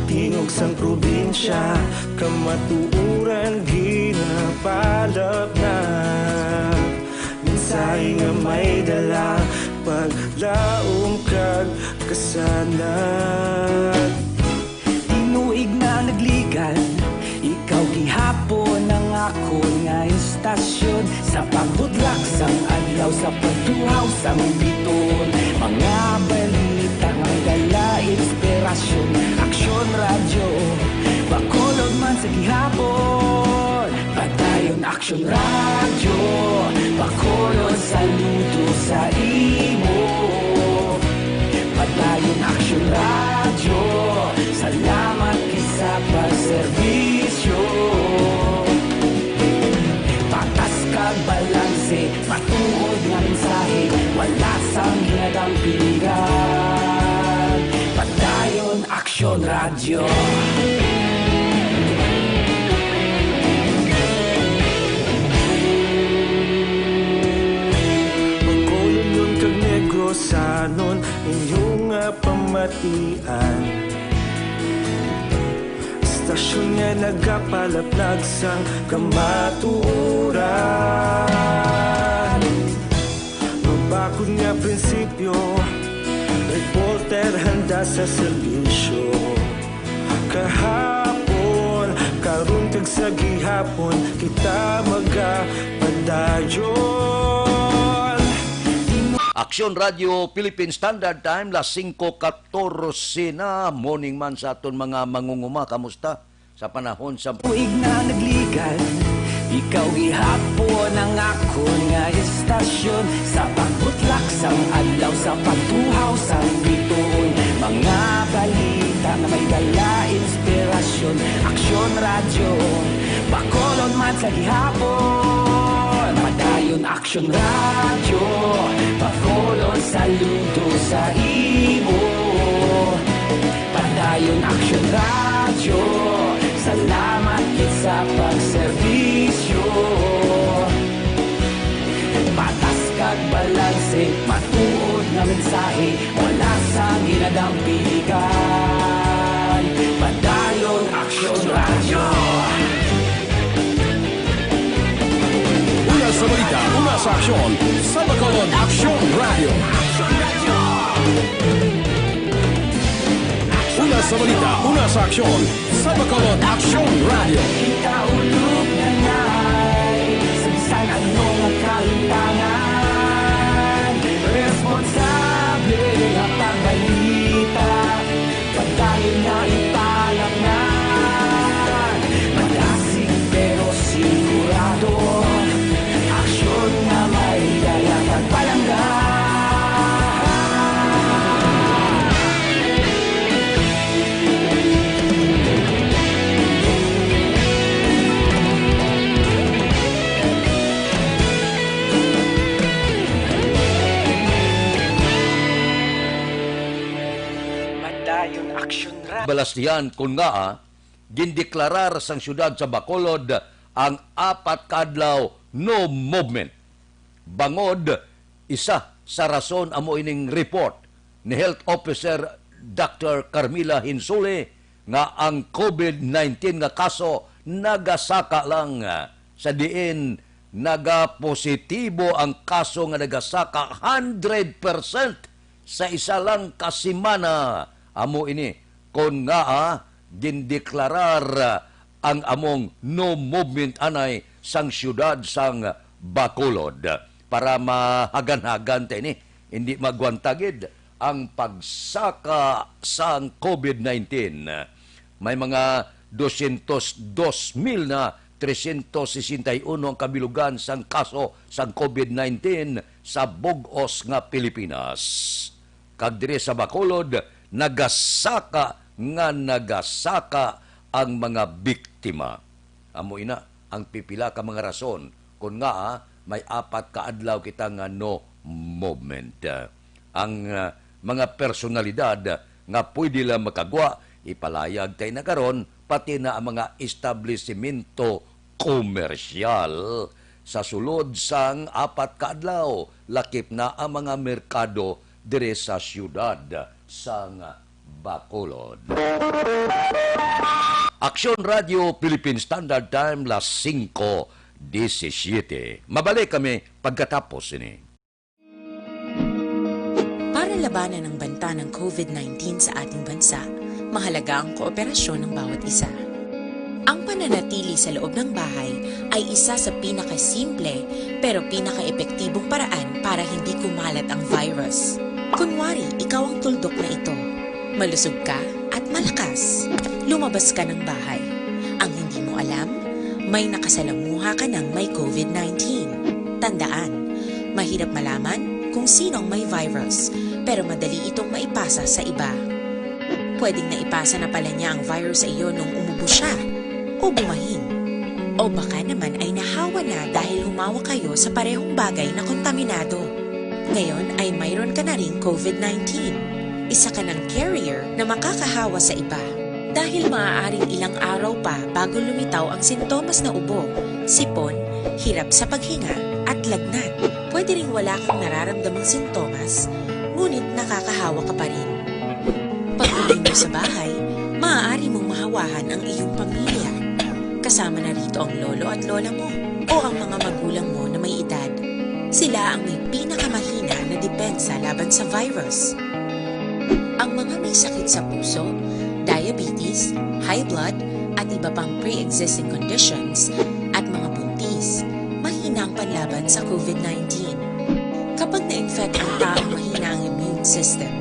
Tingog sang probinsya, kamatuoran ginapalapnap. Mensahe nga may dala, paglaom kag kasanag. Tinuig na nagligad, ikaw gihapon ang akon nga istasyon. Sa pagbutlak sang adlaw, sa pagtuhaw sang bituon, mga balita nga may dala inspirasyon. Aksyon Radyo, Bacolod man sa gihapon. Padayon Aksyon Radyo, Bacolod, saludo sa imo. Padayon Aksyon Radyo, salamat gid sa pagserbisyo. Pilihan, Padayon Aksyon Radyo. Bacolodnon kag Negrosanon, inyo nga pamatian. Estasyon nga nagapalaplag sang kamatuoran. Mabakod nga prinsipyo, reporter handa sa serbisyo. Kahapon, karon kag sa gihapon, kita magapadayon. Aksyon Radio Philippine Standard Time, las singko katorse na. Morning man sa aton mga mangunguma. Kamusta? Sa panahon sa Tuig na nagligan, ikaw gihapon ang akon nga estasyon. Sa pagbutlak sang adlaw, sa pagtuhaw sang bituon, mga balita nga may dala inspirasyon. Aksyon Radyo, Bacolod man sa gihapon. Padayon Aksyon Radyo, Bacolod, saludo sa imo. Padayon Aksyon Radyo, salamat gid sa pagserbisyo. Patas kag balanse, matuod nga mensahe, wala sang ginadampigan. Padayon Aksyon Radyo. Una sa balita, una sa aksyon, sa Bacolod Aksyon Radio. Una sa balita, una sa aksyon, sa Bacolod Aksyon Radio. Ikaulo na ngay sa bisan ano nga kahimtangan, responsable nga pagbalita. Padayon na ipalangnan, madasig pero sigurado. Aksyon nga may dala kag palangga. Padayon Aksyon Radyo. Balaslihan kon ngaa gindeklarar sang siyudad sa Bacolod ang apat ka adlaw no movement. Bangod, isa sa rason amo ining report ni Health Officer Doctor Carmila Hinsole nga ang COVID nineteen nga kaso nagasaka lang, sa diin nagapositibo ang kaso nga nagasaka hundred percent sa isa lang ka semana. Amo ini kon ngaa gindeklarar ang among no movement anay sang siyudad sang Bacolod para mahagan-hagan ta ini, hindi magwanta gid ang pagsaka sang COVID nineteen. May mga dosyentos dos mil na tresyentos sesenta y uno ang kabilugan sang kaso sang COVID nineteen sa bug-os nga Pilipinas. Kag diri sa Bacolod, nagasaka nga nagasaka ang mga biktima. Amo ina ang pipila ka mga rason kon ngaa may apat ka adlaw kita nga no movement. Ang, ah, mga personalidad nga pwede lang makagwa, ipalayag ta na karon, pati na ang mga establisimento komersyal. Sa sulod sang apat ka adlaw, lakip na ang mga merkado diri sa siyudad sang Bacolod. Aksyon Radio Philippine Standard Time, las singko disisiete. Mabalik kami pagkatapos ini. Para labanan ang banta ng COVID nineteen sa ating bansa, mahalaga ang kooperasyon ng bawat isa. Ang pananatili sa loob ng bahay ay isa sa pinakasimple pero pinakaepektibong paraan para hindi kumalat ang virus. Kunwari, ikaw ang tuldok na ito. Malusog ka at malakas. Lumabas ka ng bahay. Ang hindi mo alam, may nakasalamuha ka ng may COVID nineteen. Tandaan, mahirap malaman kung sino ang may virus, pero madali itong maipasa sa iba. Pwedeng naipasa na pala niya ang virus sa iyo nung umubo siya, o bumahin. O baka naman ay nahawa na dahil humawak kayo sa parehong bagay na kontaminado. Ngayon ay mayroon ka na ring COVID nineteen. Isa ka ng carrier na makakahawa sa iba. Dahil maaaring ilang araw pa bago lumitaw ang sintomas na ubo, sipon, hirap sa paghinga, at lagnat. Pwede ring wala kang nararamdamang sintomas, ngunit nakakahawa ka pa rin. Pag-uwi mo sa bahay, maaari mong mahawahan ang iyong pamilya. Kasama na rito ang lolo at lola mo o ang mga magulang mo na may edad. Sila ang may pinakamahina na depensa laban sa virus. Ang mga may sakit sa puso, diabetes, high blood, at iba pang pre-existing conditions, at mga buntis, mahina ang panlaban sa COVID nineteen. Kapag na-infect ang taong mahina ang immune system,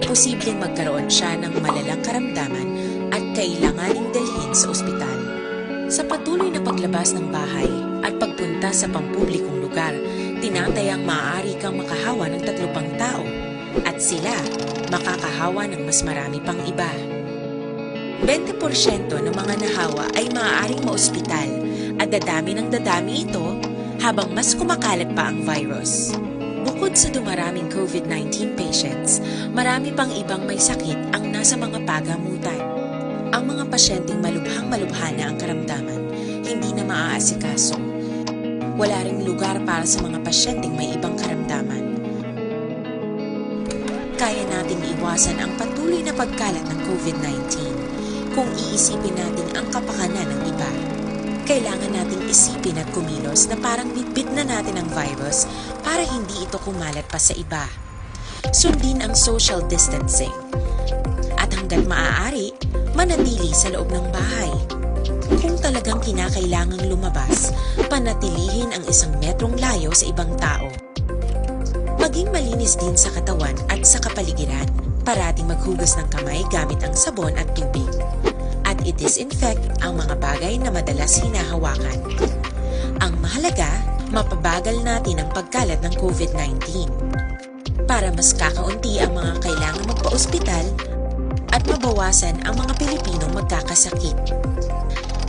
posibleng magkaroon siya ng malalang karamdaman at kailanganing dalhin sa ospital. Sa patuloy na paglabas ng bahay at pagpunta sa pampublikong lugar, tinatayang maaari kang makahawa ng tatlo pang tao, at sila makakahawa ng mas marami pang iba. Bente porsyento ng mga nahawa ay maaaring maospital at dadami ng dadami ito habang mas kumakalat pa ang virus. Bukod sa dumaraming COVID nineteen patients, marami pang ibang may sakit ang nasa mga pagamutan. Ang mga pasyenteng malubhang-malubha na ang karamdaman, hindi na maaasikaso. Wala ring lugar para sa mga pasyenteng may ibang karamdaman. Kaya nating iwasan ang patuloy na pagkalat ng COVID nineteen kung iisipin natin ang kapakanan ng iba. Kailangan nating isipin at kumilos na parang bitbit na natin ang virus para hindi ito kumalat pa sa iba. Sundin ang social distancing. At hanggat maaari, manatili sa loob ng bahay. Kung talagang kinakailangang lumabas, panatilihin ang isang metrong layo sa ibang tao. Maging malinis din sa katawan at sa kapaligiran. Parating maghugas ng kamay gamit ang sabon at tubig. At i-disinfect ang mga bagay na madalas hinahawakan. Ang mahalaga, mapabagal natin ang pagkalat ng COVID nineteen. Para mas kakaunti ang mga kailangan magpa-ospital at mabawasan ang mga Pilipinong magkakasakit.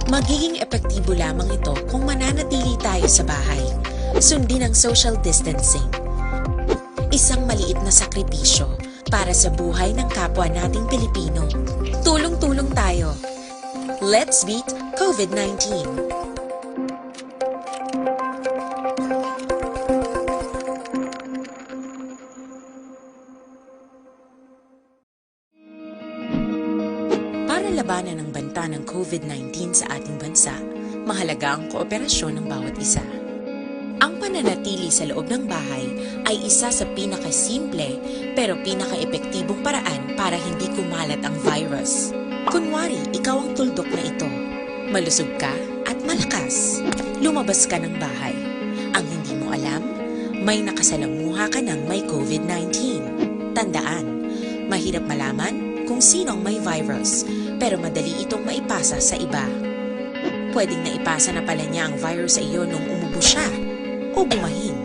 Magiging epektibo lamang ito kung mananatili tayo sa bahay. Sundin ang social distancing. Isang maliit na sakripisyo para sa buhay ng kapwa nating Pilipino. Tulong-tulong tayo. Let's beat COVID nineteen. Para labanan ang banta ng COVID nineteen sa ating bansa, mahalaga ang kooperasyon ng bawat isa. Ang pananatili sa loob ng bahay ay isa sa pinakasimple pero pinakaepektibong paraan para hindi kumalat ang virus. Kunwari, ikaw ang tuldok na ito. Malusog ka at malakas. Lumabas ka ng bahay. Ang hindi mo alam, may nakasalamuha ka ng may COVID nineteen. Tandaan, mahirap malaman kung sino ang may virus, pero madali itong maipasa sa iba. Pwedeng naipasa na pala niya ang virus sa iyo nung umubo siya o bumahin.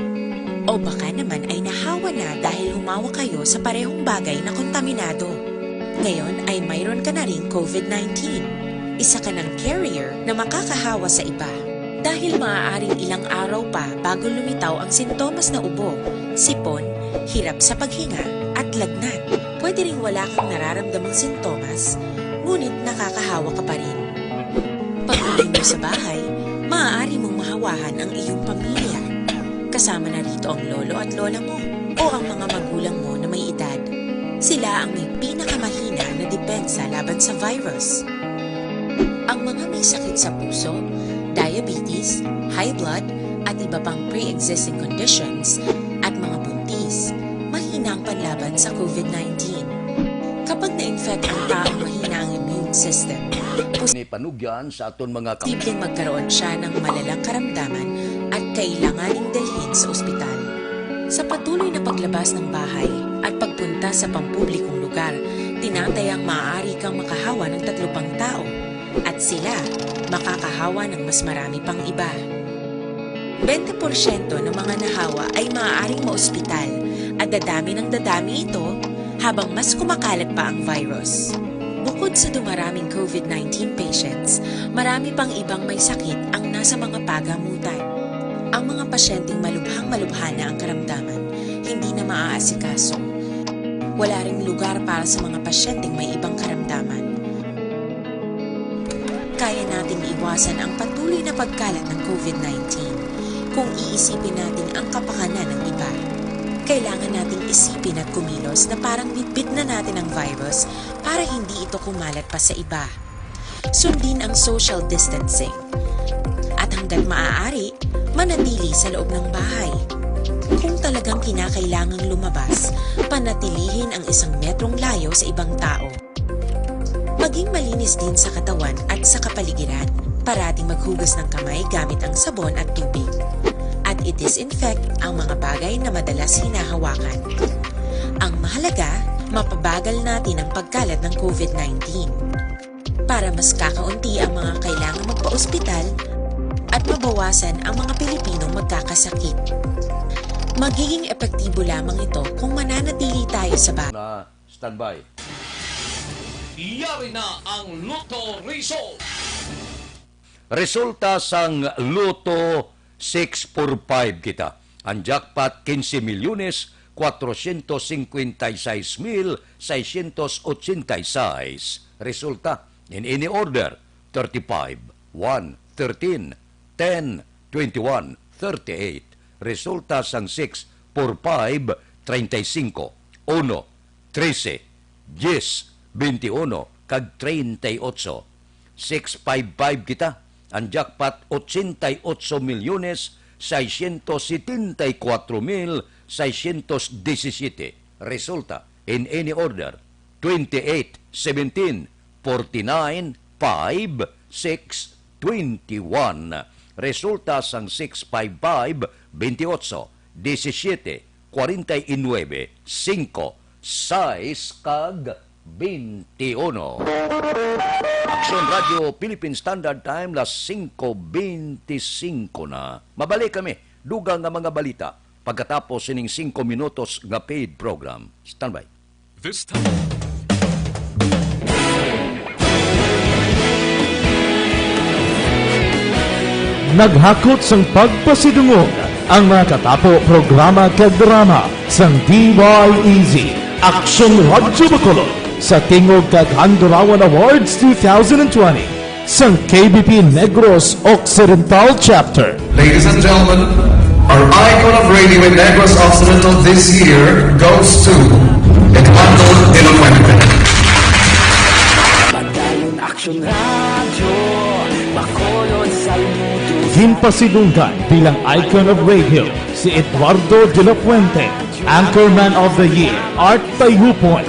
O baka naman ay nahawa na dahil humawak kayo sa parehong bagay na kontaminado. Ngayon ay mayroon ka na ring COVID nineteen. Isa ka ng carrier na makakahawa sa iba. Dahil maaaring ilang araw pa bago lumitaw ang sintomas na ubo, sipon, hirap sa paghinga, at lagnat. Pwede ring wala kang nararamdamang sintomas, ngunit nakakahawa ka pa rin. Pag-uwi mo sa bahay, maaari mong mahawahan ang iyong pamilya. Kasama na rito ang lolo at lola mo o ang mga magulang mo na may edad. Sila ang may pinakamahina na depensa laban sa virus. Ang mga may sakit sa puso, diabetes, high blood, at iba pang pre-existing conditions, at mga buntis, mahina ang panlaban sa COVID nineteen. Kapag na-infect ang taong mahina ang immune system, Ni panugyan sa aton mga ka- posibleng magkaroon siya ng malalang karamdaman at kailanganing dalhin sa ospital. Sa patuloy na paglabas ng bahay at pagpunta sa pampublikong lugar, tinatayang maaari kang makahawa ng tatlo pang tao at sila makakahawa ng mas marami pang iba. Bente porsyento ng mga nahawa ay maaaring maospital at dadami ng dadami ito habang mas kumakalat pa ang virus. Bukod sa dumaraming COVID nineteen patients, marami pang ibang may sakit ang nasa mga pagamutan. Ang mga pasyenteng malubhang-malubha na ang karamdaman, hindi na maaasikaso. Wala ring lugar para sa mga pasyenteng may ibang karamdaman. Kaya nating iwasan ang patuloy na pagkalat ng covid nineteen kung iisipin natin ang kapakanan ng iba. Kailangan nating isipin at kumilos na parang bitbit na natin ang virus para hindi ito kumalat pa sa iba. Sundin ang social distancing. At hanggat maaari, manatili sa loob ng bahay. Kung talagang kinakailangang lumabas, panatilihin ang isang metrong layo sa ibang tao. Maging malinis din sa katawan at sa kapaligiran. Parating maghugas ng kamay gamit ang sabon at tubig. At i-disinfect ang mga bagay na madalas hinahawakan. Ang mahalaga, mapabagal natin ang pagkalat ng covid nineteen para mas kakaunti ang mga kailangang magpaospital at mabawasan ang mga Pilipinong magkakasakit. Magiging epektibo lamang ito kung mananatili tayo sa ba- Na standby. Yari na ang Lotto Result. Resulta sang Lotto six four five kita. Ang jackpot, quince milyones, cuatrocientos cincuenta y seis mil seiscientos ochenta y seis. Resulta, in any order, thirty-five, one, thirteen, ten, twenty-one, thirty-eight. Resulta sang six four five, treinta y cinco, uno, trece, diez, veintiuno, kag treinta y ocho. Six five five kita. Ang jackpot, ochenta y ocho milyones, seiscientos setenta y cuatro mil, seiscientos diecisiete. Resulta, in any order, twenty-eight, seventeen, forty-nine, five, six, twenty-one. Resulta sang six five five, twenty-eight, seventeen, forty-nine, five, six, twenty-one. Aksyon Radio Philippine Standard Time, las singko beintisinko na. Mabalik kami, dugang nga mga balita, pagkatapos sining singko minutos nga paid program. Standby. This time. Naghakot sang pagpasidungog ang mga katapo programa kag drama sang D Y E Z, Aksyon Radyo Bacolod, sa Tingog kag Handurawan Awards two thousand twenty sang K B P Negros Occidental Chapter. Ladies and gentlemen, our icon of radio in Negros Occidental this year goes to Eduardo de la Fuente. Padayon Aksyon Radyo, Bacolod, Saludos. Ginpasidunggan bilang icon of radio si Eduardo de la Fuente, Anchorman of the Year, Art Tayupon,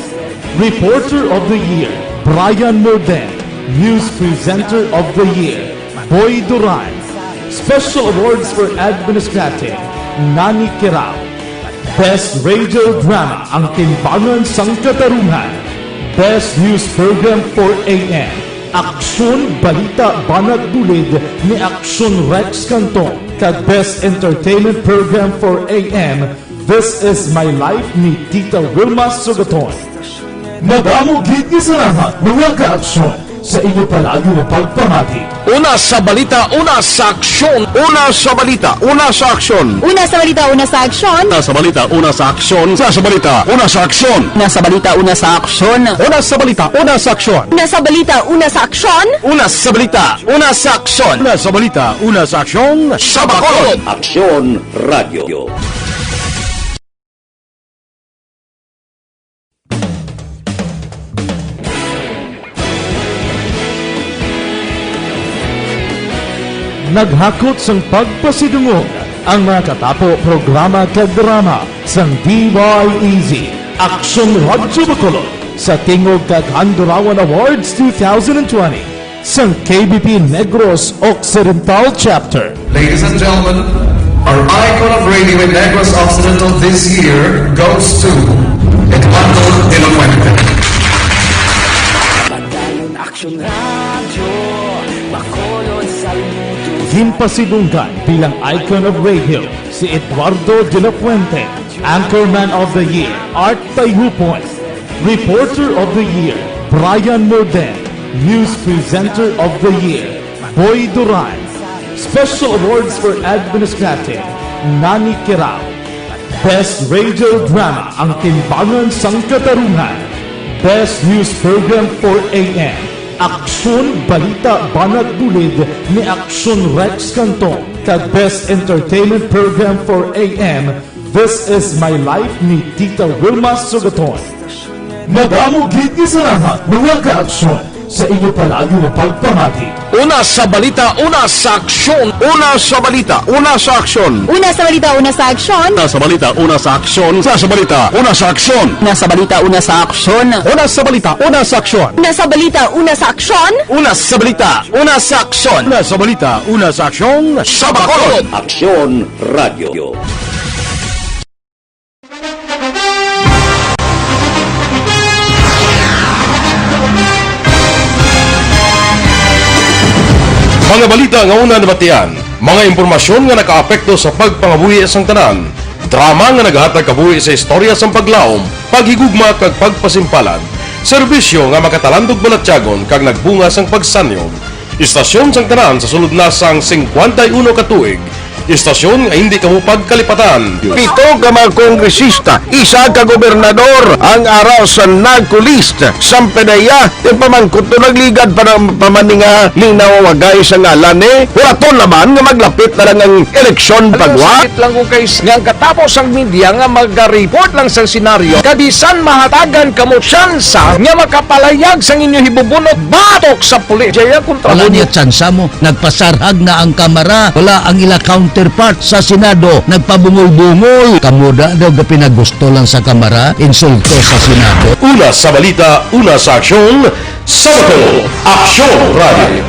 Reporter of the Year, Brian Morden, News Presenter of the Year, Boy Duran. Special Awards for Administrative, Nani Kirao. Best Radio Drama, Ang Timbangan sang Katarungan. Best News Program for A M, Aksyon Balita Banat Bulid ni Aksyon Rex Canton, kag Best Entertainment Program for A M, This Is My Life ni Tita Wilma Sugaton. Madamo gid nga salamat, mga ka-aksyon, sa inyo palagi nga pagpamati. Una sa balita, una sa aksyon. Una sa balita, una sa aksyon. Una sa balita, una sa aksyon. Una sa balita, una sa aksyon. Una sa balita, una sa aksyon. Una sa balita, una sa aksyon. Una sa balita, una sa aksyon. Una sa balita, una sa aksyon. Una sa balita, una sa aksyon. Una sa balita, una sa aksyon. Sa Bacolod. Aksyon Radio. Naghakot sang pagpasidungog ang mga katapo programa kag drama sang D Y E Z, Aksyon Radyo Bacolod, sa Tingog kag Handurawan Awards two thousand twenty sang K B P Negros Occidental Chapter. Ladies and gentlemen, our icon of radio in Negros Occidental this year goes to Eduardo de la Fuente. Padayon Aksyon Radyo, Bacolod, Saludos. Ginpasidunggan bilang icon of radio si Eduardo de la Fuente, Anchorman of the Year, Art Tayupon, Reporter of the Year, Brian Morden, News Presenter of the Year, Boy Duran. Special Awards for Administrative, Nani Kirao. Best Radio Drama, Ang Timbangan sang Katarungan. Best News Program, four A M, Aksyon, Balita, Banat, Bulid ni Aksyon Rex Canton, kag Best Entertainment Program, four A M, This Is My Life ni Tita Wilma Sugaton. Madamo gid nga salamat, mga ka-aksyon, sa inyo palagi nga pagpamati. Una sa balita, una sa aksyon. Una sa balita, una sa aksyon. Una sa balita, una sa aksyon. Una sa balita, una sa aksyon. Una sa balita, una sa aksyon. Una sa balita, una sa aksyon. Una sa balita, una sa aksyon. Una sa balita, una sa aksyon. Una sa balita, una sa aksyon. Una sa balita, una sa aksyon. Sa Bacolod. Aksyon Radio. Mga balita nga una nabatian, mga impormasyon nga nakaapekto sa pagpangabuhi sang tanan, drama nga nagahatag kabuhi sa istorya sang paglaom, paghigugma kag pagpasimpalan, serbisyo nga makatalandog balatyagon kag nagbunga sang pagsanyog. Istasyon sang tanan sa sulod na sang singkwenta y uno ka tuig. Istasyon nga hindi kamo pagkalipatan. Pito ka mga kongresista, isa ka gobernador ang ara sa NAGCO list. Sang pinaya, yung pamangkot to nagligad pa ng pamaninga ning nawawagay sa ngalan ni. Wala to naman nga maglapit na lang ang eleksyon pagwa. Sakit lang ko kay nga ang katapos ang media nga maga-report lang sa senaryo. Kabisan mahatagan kamo tsansa nga makapalayag sang inyo hibubunot batok sa pulis. Jaya kontra Wala mo. Niya tsansa mo. Nagpasarhag na ang Kamara. Wala ang ila counterpart sa Senado. Nagpabungol-bungol. Kamo da daw gapinagusto lang sa Kamara. Insulto sa Senado. Una sa balita, una sa aksyon, sa Bacolod, Aksyon Radio.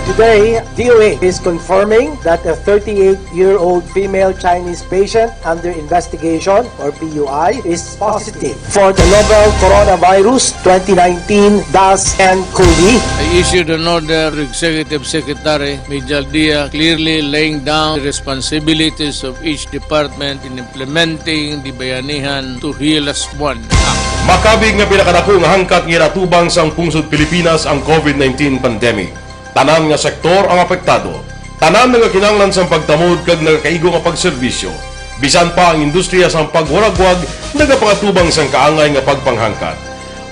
Today, D O A is confirming that a thirty-eight-year-old female Chinese patient under investigation, or P U I, is positive for the novel coronavirus twenty nineteen dash N cov. I issued an order to Executive Secretary Major Dia, clearly laying down the responsibilities of each department in implementing the Bayanihan to Heal Us One Act. Makabig nga pinakadako nga hangkat nga ginatubang sang pungsod Pilipinas ang covid nineteen pandemic. Tanan nga sektor ang apektado. Tanan nga kinahanglan sang pagtamod kag nagakaigo nga pagserbisyo. Bisan pa ang industriya sang pagwaragwag nagapangatubang sang kaangay nga pagpanghangkat.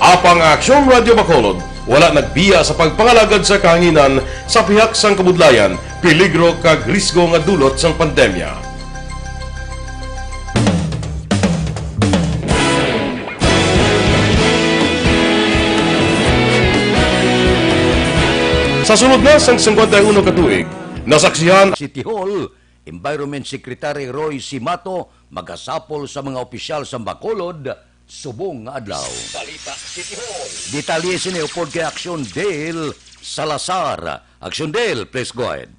Apang ang Aksyon Radio Bacolod wala nagbiya sa pagpangalagad sa kahanginan sa pihak sang kabudlayan, peligro kag risgo nga dulot sang pandemya. Sa sulod na sang singkwenta y uno ka tuig, nasaksihan City Hall, Environment Secretary Roy Simato magasapol sa mga opisyal sa Bacolod subong nga adlaw. Balita City Hall. Detalye sini upod kay Aksyon Dale Salazar. Aksyon Dale, please go ahead.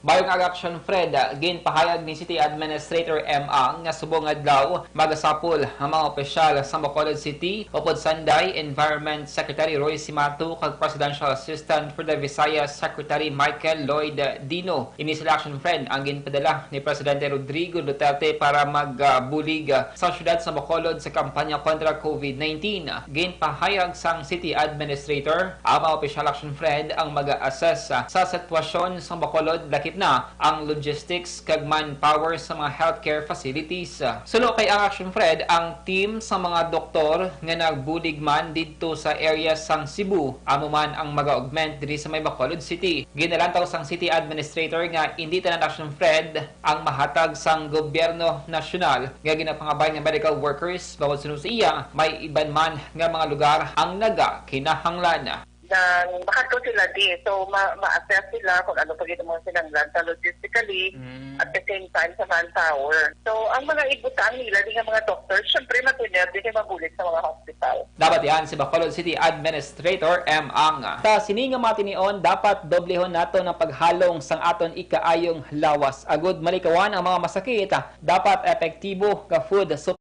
Bayo nga Action Fred, ginpahayag ni City Administrator M. Ang nga subong nga adlaw magasapol ang mga opisyal sa Bacolod City upod sanday Environment Secretary Roy Simato kag Presidential Assistant for the Visayas Secretary Michael Lloyd Dino. Ini sila, Action Fred, ang ginpadala ni Presidente Rodrigo Duterte para magbulig sa siyudad sa Bacolod sa kampanya kontra covid nineteen. Ginpahayag sang City Administrator, ang mga opisyal, Action Fred, ang mag-assess sa sitwasyon sa Bacolod, lakip na ang logistics kag manpower sa mga healthcare facilities. Suno kay ang Action Fred, ang team sa mga doktor nga nagbulig man didto sa area sang Cebu, amo man ang mag-augment diri sa may Bacolod City. Ginalantaw sang City Administrator nga indi tanan, Action Fred, ang mahatag sang gobyerno nasyonal nga ginapangabay nga medical workers, bangod suno sa iya, may iban man nga mga lugar ang nagakinahanglan. Nang makadto sila di, so ma-, ma-assess sila kung ano pa gid ang mga kinahanglan sa logistically, Mm. at the same time sa manpower. So, ang mga ibutang nila di nga mga doctors, syempre, ma-tener di kay mabulig sa mga hospital. Dapat yan si Bacolod City Administrator M. Ang. Sa sini nga mga tinion, dapat doblehon naton ang paghalong sang aton ikaayong lawas. Agud malikawan ang mga masakit, dapat epektibo nga food supply.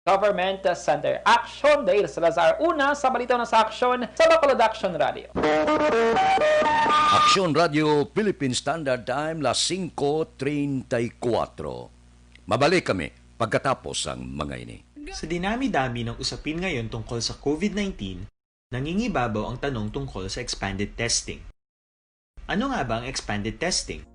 Government Center. Action, Dale Salazar. Una sa balita na sa Action sa Bacolod Action Radio. Action Radio Philippine Standard Time, las singko treinta y cuatro. Mabalik kami pagkatapos ang mga ini. Sa dinami-dami ng usapin ngayon tungkol sa COVID nineteen, nangingibabaw ang tanong tungkol sa expanded testing. Ano nga ba ang expanded testing?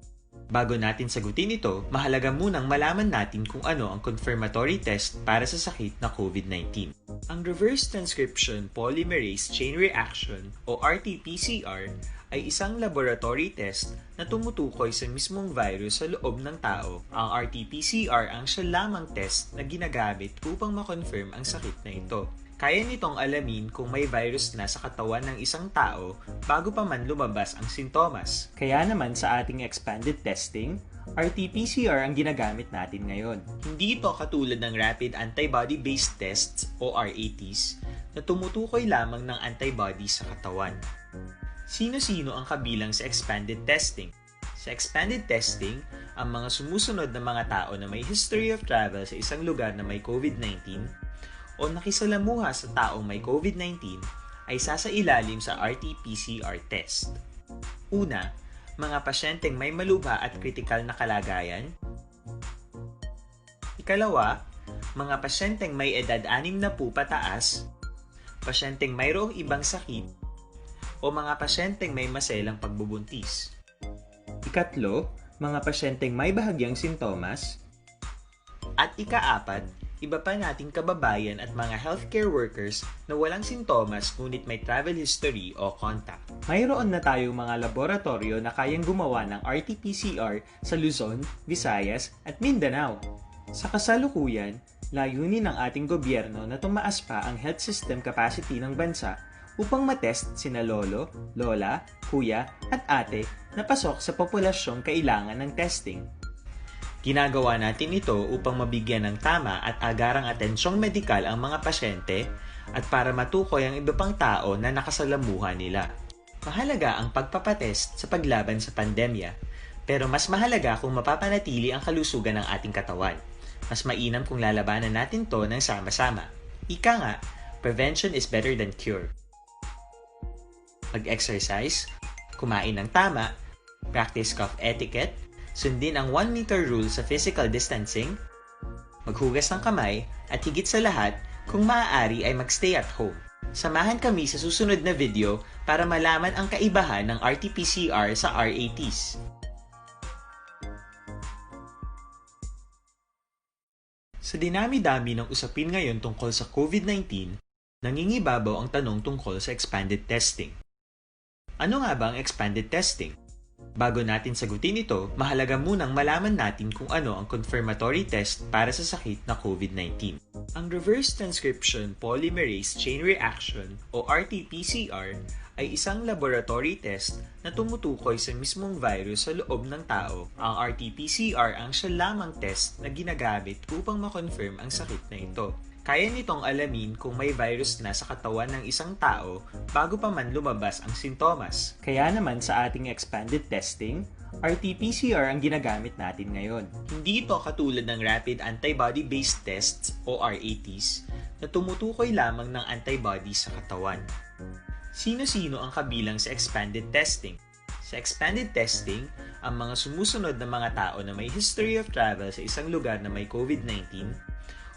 Bago natin sagutin ito, mahalaga munang malaman natin kung ano ang confirmatory test para sa sakit na COVID nineteen. Ang reverse transcription polymerase chain reaction o R T P C R ay isang laboratory test na tumutukoy sa mismong virus sa loob ng tao. Ang R T P C R ang siya lamang test na ginagamit upang ma-confirm ang sakit na ito. Kaya nitong alamin kung may virus na sa katawan ng isang tao bago pa man lumabas ang sintomas. Kaya naman sa ating expanded testing, R T P C R ang ginagamit natin ngayon. Hindi ito katulad ng rapid antibody-based tests o R A Ts na tumutukoy lamang ng antibody sa katawan. Sino-sino ang kabilang sa expanded testing? Sa expanded testing, ang mga sumusunod na mga tao na may history of travel sa isang lugar na may COVID nineteen o nakisalamuha sa taong may COVID nineteen ay sasailalim sa R T P C R test. Una, mga pasyenteng may malubha at kritikal na kalagayan. Ikalawa, mga pasyenteng may edad anim na po pataas, pasyenteng mayroong ibang sakit, o mga pasyenteng may maselang pagbubuntis. Ikatlo, mga pasyenteng may bahagyang sintomas. At ikaapat, iba pa nating kababayan at mga healthcare workers na walang sintomas ngunit may travel history o contact. Mayroon na tayong mga laboratoryo na kayang gumawa ng R T P C R sa Luzon, Visayas, at Mindanao. Sa kasalukuyan, layunin ng ating gobyerno na tumaas pa ang health system capacity ng bansa upang matest sina lolo, lola, kuya, at ate na pasok sa populasyong kailangan ng testing. Ginagawa natin ito upang mabigyan ng tama at agarang atensyong medikal ang mga pasyente at para matukoy ang iba pang tao na nakasalamuha nila. Mahalaga ang pagpapatest sa paglaban sa pandemya, pero mas mahalaga kung mapapanatili ang kalusugan ng ating katawan. Mas mainam kung lalabanan natin to ng sama-sama. Ika nga, prevention is better than cure. Mag-exercise, kumain ng tama, practice cough etiquette, sundin ang one meter rule sa physical distancing, maghugas ng kamay, at higit sa lahat, kung maaari ay mag-stay at home. Samahan kami sa susunod na video para malaman ang kaibahan ng R T P C R sa R A Ts. Sa dinami-dami ng usapin ngayon tungkol sa COVID nineteen, nangingibabaw ang tanong tungkol sa expanded testing. Ano nga ba ang expanded testing? Bago natin sagutin ito, mahalaga munang malaman natin kung ano ang confirmatory test para sa sakit na COVID nineteen. Ang reverse transcription polymerase chain reaction o R T P C R ay isang laboratory test na tumutukoy sa mismong virus sa loob ng tao. Ang R T P C R ang siya lamang test na ginagamit upang ma-confirm ang sakit na ito. Kaya nitong alamin kung may virus na sa katawan ng isang tao bago pa man lumabas ang sintomas. Kaya naman sa ating expanded testing, R T P C R ang ginagamit natin ngayon. Hindi ito katulad ng rapid antibody-based tests o R A Ts na tumutukoy lamang ng antibody sa katawan. Sino-sino ang kabilang sa expanded testing? Sa expanded testing, ang mga sumusunod na mga tao na may history of travel sa isang lugar na may COVID nineteen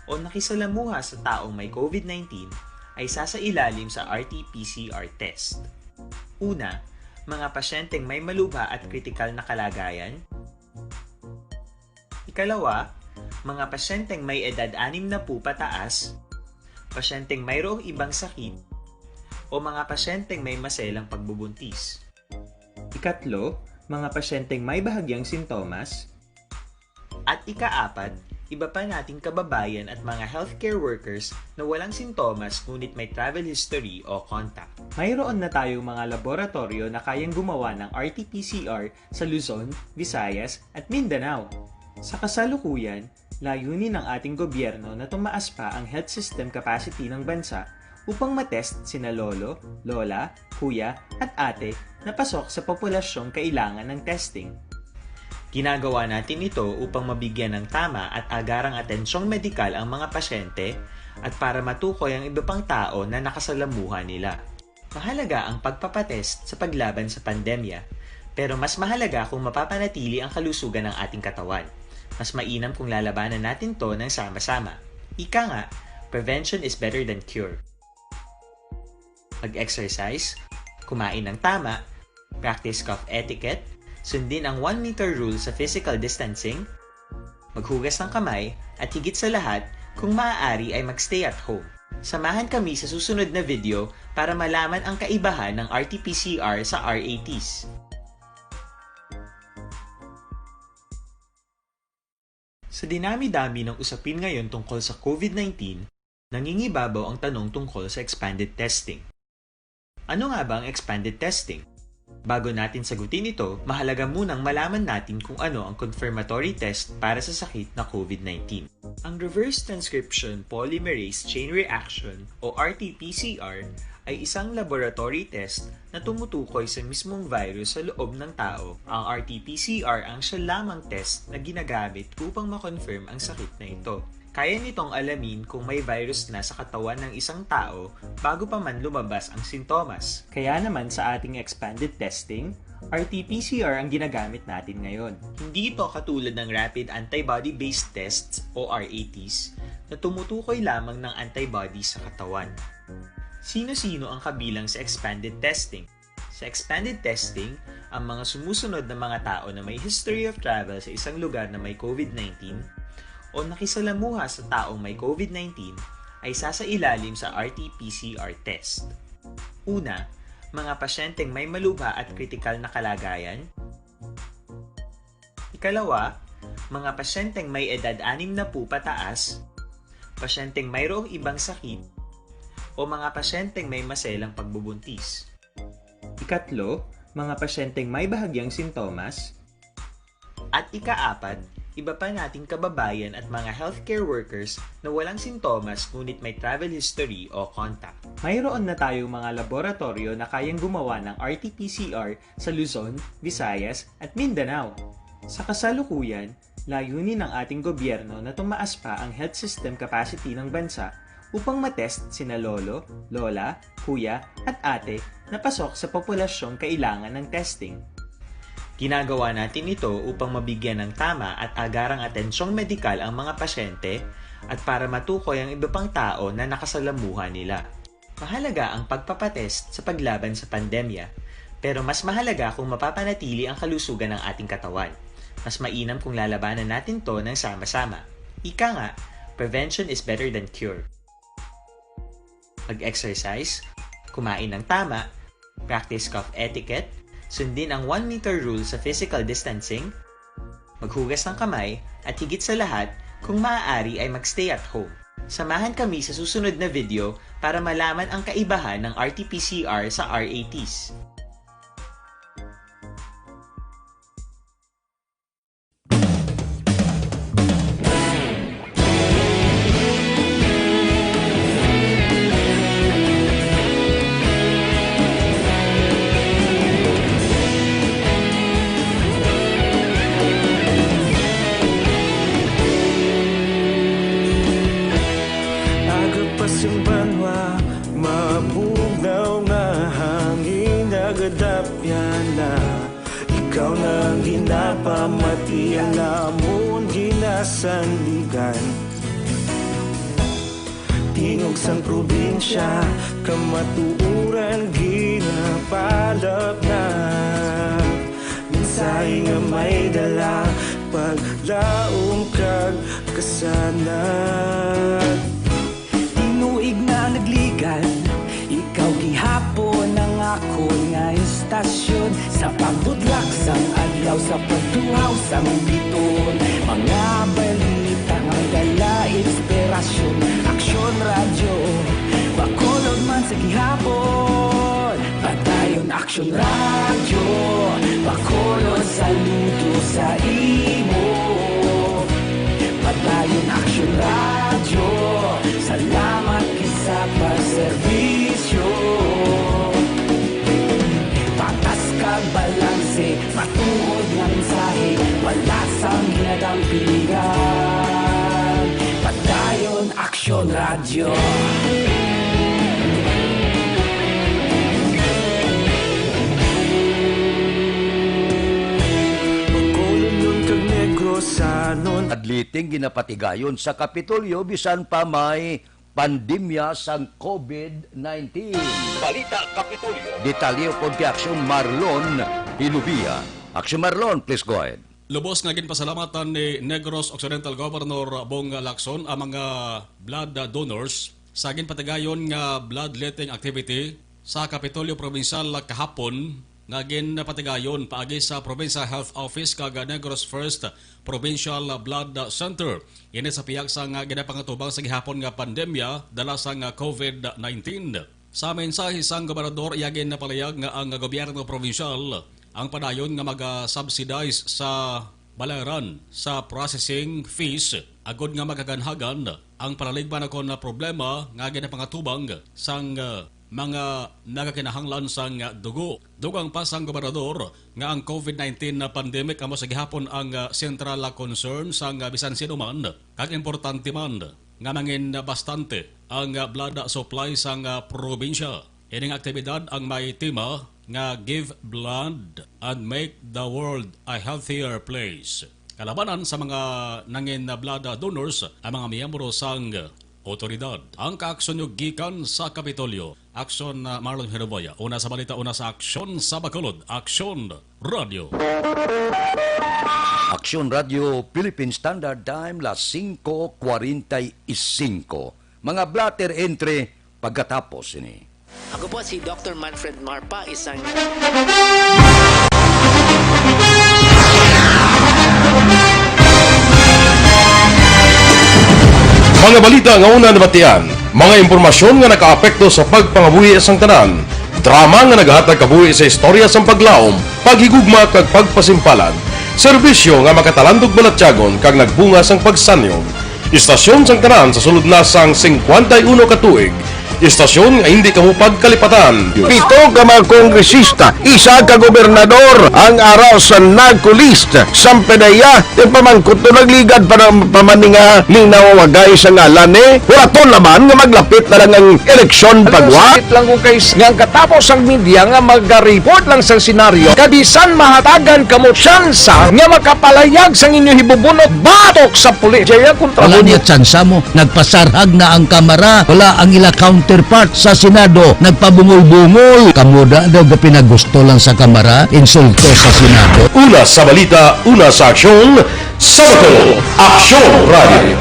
o nakisalamuha sa taong may COVID nineteen ay sasailalim sa R T P C R test. Una, mga pasyenteng may malubha at kritikal na kalagayan. Ikalawa, mga pasyenteng may edad anim na po pataas, pasyenteng mayroong ibang sakit, o mga pasyenteng may maselang pagbubuntis. Ikatlo, mga pasyenteng may bahagyang sintomas. At ikaapat, iba pa nating kababayan at mga healthcare workers na walang sintomas ngunit may travel history o contact. Mayroon na tayong mga laboratorio na kayang gumawa ng R T P C R sa Luzon, Visayas, at Mindanao. Sa kasalukuyan, layunin ng ating gobyerno na tumaas pa ang health system capacity ng bansa upang matest sina lolo, lola, kuya, at ate na pasok sa populasyong kailangan ng testing. Ginagawa natin ito upang mabigyan ng tama at agarang atensyong medikal ang mga pasyente at para matukoy ang iba pang tao na nakasalamuha nila. Mahalaga ang pagpapatest sa paglaban sa pandemya, pero mas mahalaga kung mapapanatili ang kalusugan ng ating katawan. Mas mainam kung lalabanan natin 'to ng sama-sama. Ika nga, "Prevention is better than cure." Mag-exercise, kumain ng tama, practice cough etiquette, sundin ang one meter rule sa physical distancing, maghugas ng kamay, at higit sa lahat, kung maaari ay mag-stay at home. Samahan kami sa susunod na video para malaman ang kaibahan ng R T P C R sa R A Ts. Sa dinami-dami ng usapin ngayon tungkol sa COVID nineteen, nangingibabaw ang tanong tungkol sa expanded testing. Ano nga ba ang expanded testing? Bago natin sagutin ito, mahalaga munang malaman natin kung ano ang confirmatory test para sa sakit na COVID nineteen. Ang reverse transcription polymerase chain reaction o R T P C R ay isang laboratory test na tumutukoy sa mismong virus sa loob ng tao. Ang R T P C R ang siya lamang test na ginagamit upang ma-confirm ang sakit na ito. Kaya nitong alamin kung may virus na sa katawan ng isang tao bago pa man lumabas ang sintomas. Kaya naman sa ating expanded testing, R T P C R ang ginagamit natin ngayon. Hindi ito katulad ng rapid antibody-based tests o R A Ts na tumutukoy lamang ng antibody sa katawan. Sino-sino ang kabilang sa expanded testing? Sa expanded testing, ang mga sumusunod na mga tao na may history of travel sa isang lugar na may COVID nineteen o nakisalamuha sa taong may COVID nineteen ay sasailalim sa R T P C R test. Una, mga pasyenteng may malubha at kritikal na kalagayan. Ikalawa, mga pasyenteng may edad anim na po pataas, pasyenteng mayroong ibang sakit, o mga pasyenteng may maselang pagbubuntis. Ikatlo, mga pasyenteng may bahagyang sintomas. At ikaapat, iba pa nating kababayan at mga healthcare workers na walang sintomas ngunit may travel history o contact. Mayroon na tayong mga laboratoryo na kayang gumawa ng R T P C R sa Luzon, Visayas, at Mindanao. Sa kasalukuyan, layunin ng ating gobyerno na tumaas pa ang health system capacity ng bansa upang matest sina lolo, lola, kuya, at ate na pasok sa populasyong kailangan ng testing. Ginagawa natin ito upang mabigyan ng tama at agarang atensyong medikal ang mga pasyente at para matukoy ang iba pang tao na nakasalamuha nila. Mahalaga ang pagpapatest sa paglaban sa pandemya, pero mas mahalaga kung mapapanatili ang kalusugan ng ating katawan. Mas mainam kung lalabanan natin 'to ng sama-sama. Ika nga, "Prevention is better than cure." Mag-exercise, kumain ng tama, practice cough etiquette, sundin ang one meter rule sa physical distancing, maghugas ng kamay, at higit sa lahat, kung maaari ay mag-stay at home. Samahan kami sa susunod na video para malaman ang kaibahan ng R T P C R sa R A Ts. Agapas ang banwa, mabugnaw nga hangin, nagadapyan na. Ikaw na ang ginapamati, ang amon ginasandigan. Tingog sang probinsya, kamatuoran ginapalapnag. Mensahe nga may dala, paglaom kag kasanag. Tinuig na nagligan, ikaw gihapon ang akon nga istasyon. Sa pagbudlak sang adlaw, sa pagtuhaw sang biton, mga balita nga dala inspirasyon. Aksyon Radyo Bacolod man sa gihapon. Padayon Aksyon Radyo Bacolod, saludo sa imo. Padayon Aksyon Radyo, salamat gid sa pagserbisyo. Patas kag balanse, matuod nga mensahe, wala Radyo. Bacolod, Union kag Negros, Sanon. Adliting ginapatigayon sa Kapitolyo bisan pa may pandemya sang COVID nineteen. Balita Kapitolyo. Detalye ukon kay Aksyon Marlon Hilubia. Aksyon Marlon, please go ahead. Lubos nga ginpasalamatan ni Negros Occidental Governor Bong Lacson ang mga blood donors sa ginpatigayon nga bloodletting activity sa Kapitolyo Probinsyal kahapon, nga ginpatigayon paagi sa Provincial Health Office kag Negros First Provincial Blood Center. Ini sa pihak sang ginapangatubang sa gihapon nga pandemya dala sang COVID nineteen. Sa mensahe sang gobernador, iya ginapalihag nga ang gobyerno probinsyal ang padayon nga maga-subsidize sa bayaran sa processing fees, agod nga magaganhagan ang palaligban kon problema nga ginapangatubang sang, uh, mga nagakinahanglan sang, uh, dugo. Dugang pa sang gobernador nga ang COVID nineteen na pandemic amo sa gihapon ang, uh, sentral na concern sang, uh, bisan sino man, kag importante man nga mangin bastante ang, ah, blood supply sang, ah, probinsya. Ining aktibidad ang may tema nga Give Blood and Make the World a Healthier Place. Kalabanan sa mga nangin blood donors ang mga miyembro sang otoridad. Ang kaaksyon nyo gikan sa Kapitolyo. Aksyon, ah, Marlon Hiruboya. Una sa balita, una sa aksyon sa Bacolod. Aksyon Radyo. Aksyon Radyo, Philippine Standard Time, las singko kwarenta y singko. Mga blotter entry pagkatapos ini. Ako po si Doctor Manfred Marpa, isang Mga balita nga una nabatian, mga impormasyon nga nakaapekto sa pagpangabuhi sang tanan, drama nga nagahatag kabuhi sa istorya sang paglaom, paghigugma kag pagpasimpalan, serbisyo nga makatalandog balatyagon kag nagbunga sang pagsanyog. Istasyon sang tanan sa sulod na sang singkwenta y uno ka tuig, istasyon nga hindi kamo pagkalipatan. Pito ka mga kongresista, isa ka gobernador ang ara sa NARCO list. Samtang iya, ti pamangkot to nagligad pa ng pamaninga ning nawawagay sa ngalan ni Huraton naman nga maglapit na lang ang eleksyon pagwa. Sakit lang kung kay nga ang katapos ang media nga maga-report lang sa senaryo, kabisan mahatagan kamo tsansa nga makapalayag sang inyo hibubunot batok sa pulis. Jaya kontra Wala niya tsansa mo. Nagpasarhag na ang Kamara. Wala ang ila counterpart sa Senado. Nagpabungol-bungol. Kamo da daw gapinagusto lang sa Kamara. Insulto sa Senado. Una sa balita, una sa aksyon, sa Bacolod, Aksyon Radio.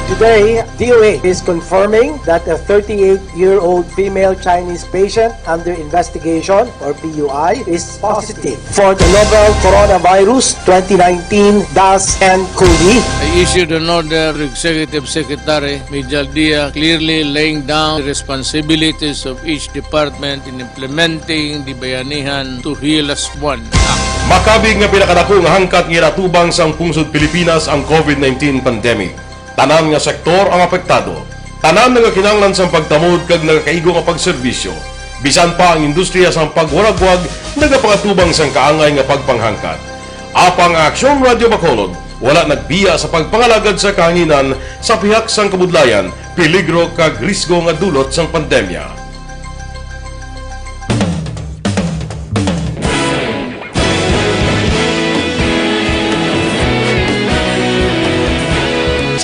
Today, D O H is confirming that a thirty-eight-year-old female Chinese patient under investigation, or P U I, is positive for the novel coronavirus twenty nineteen dash N cov. I issued an order to Executive Secretary Mijal Dia, clearly laying down the responsibilities of each department in implementing the Bayanihan to Heal Us One Act. Makabig nga pinakadako nga hangkat nga ginatubang sang pungsod Pilipinas ang COVID nineteen pandemic. Tanan nga sektor ang apektado. Tanan nagakinahanglan sang pagtamod kag nagakaigo nga pagserbisyo. Bisan pa ang industriya sang pagwaragwag nagapangatubang sang kaangay nga pagpanghangkat. Apang ang Aksyon Radio Bacolod wala nagbiya sa pagpangalagad sa kahanginan sa pihak sang kabudlayan, peligro kag risgo nga dulot sang pandemya.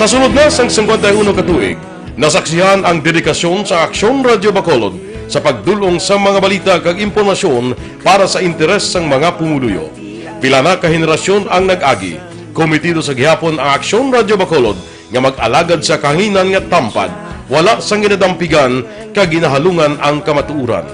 Sa sulod na sang singkwenta y uno ka tuig, nasaksihan ang dedikasyon sa Aksyon Radio Bacolod sa pagdul-ong sa mga balita kag impormasyon para sa interes sang mga pumuluyo. Pila na ka henerasyon ang nag-agi, komitido sa gihapon ang Aksyon Radio Bacolod nga mag-alagad sa kahanginan nga tampad, wala sang ginadampigan kag ginahalungan ang kamatuoran.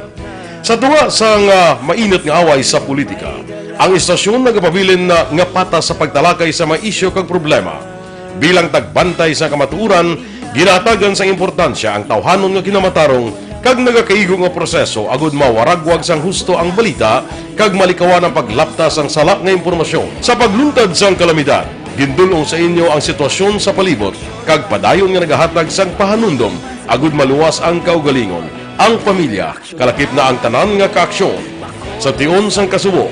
Sa tunga sang, ah, mainit nga away sa politika, ang istasyon nagapabilin na nga patas sa pagtalakay sa mga isyu kag problema. Bilang tagbantay sa kamatuoran, ginahatagan sang importansya ang tawhanon nga kinamatarong kag nagakaigo nga proseso agud mawaragwag sang husto ang balita kag malikawan ang paglapta sang sala nga impormasyon. Sa pagluntad sang kalamidad, gindul-ong sa inyo ang sitwasyon sa palibot kag padayon nga nagahatag sang pahanumdom agud maluwas ang kaugalingon, ang pamilya, kalakip na ang tanan nga kaaksyon. Sa tion sang kasubo,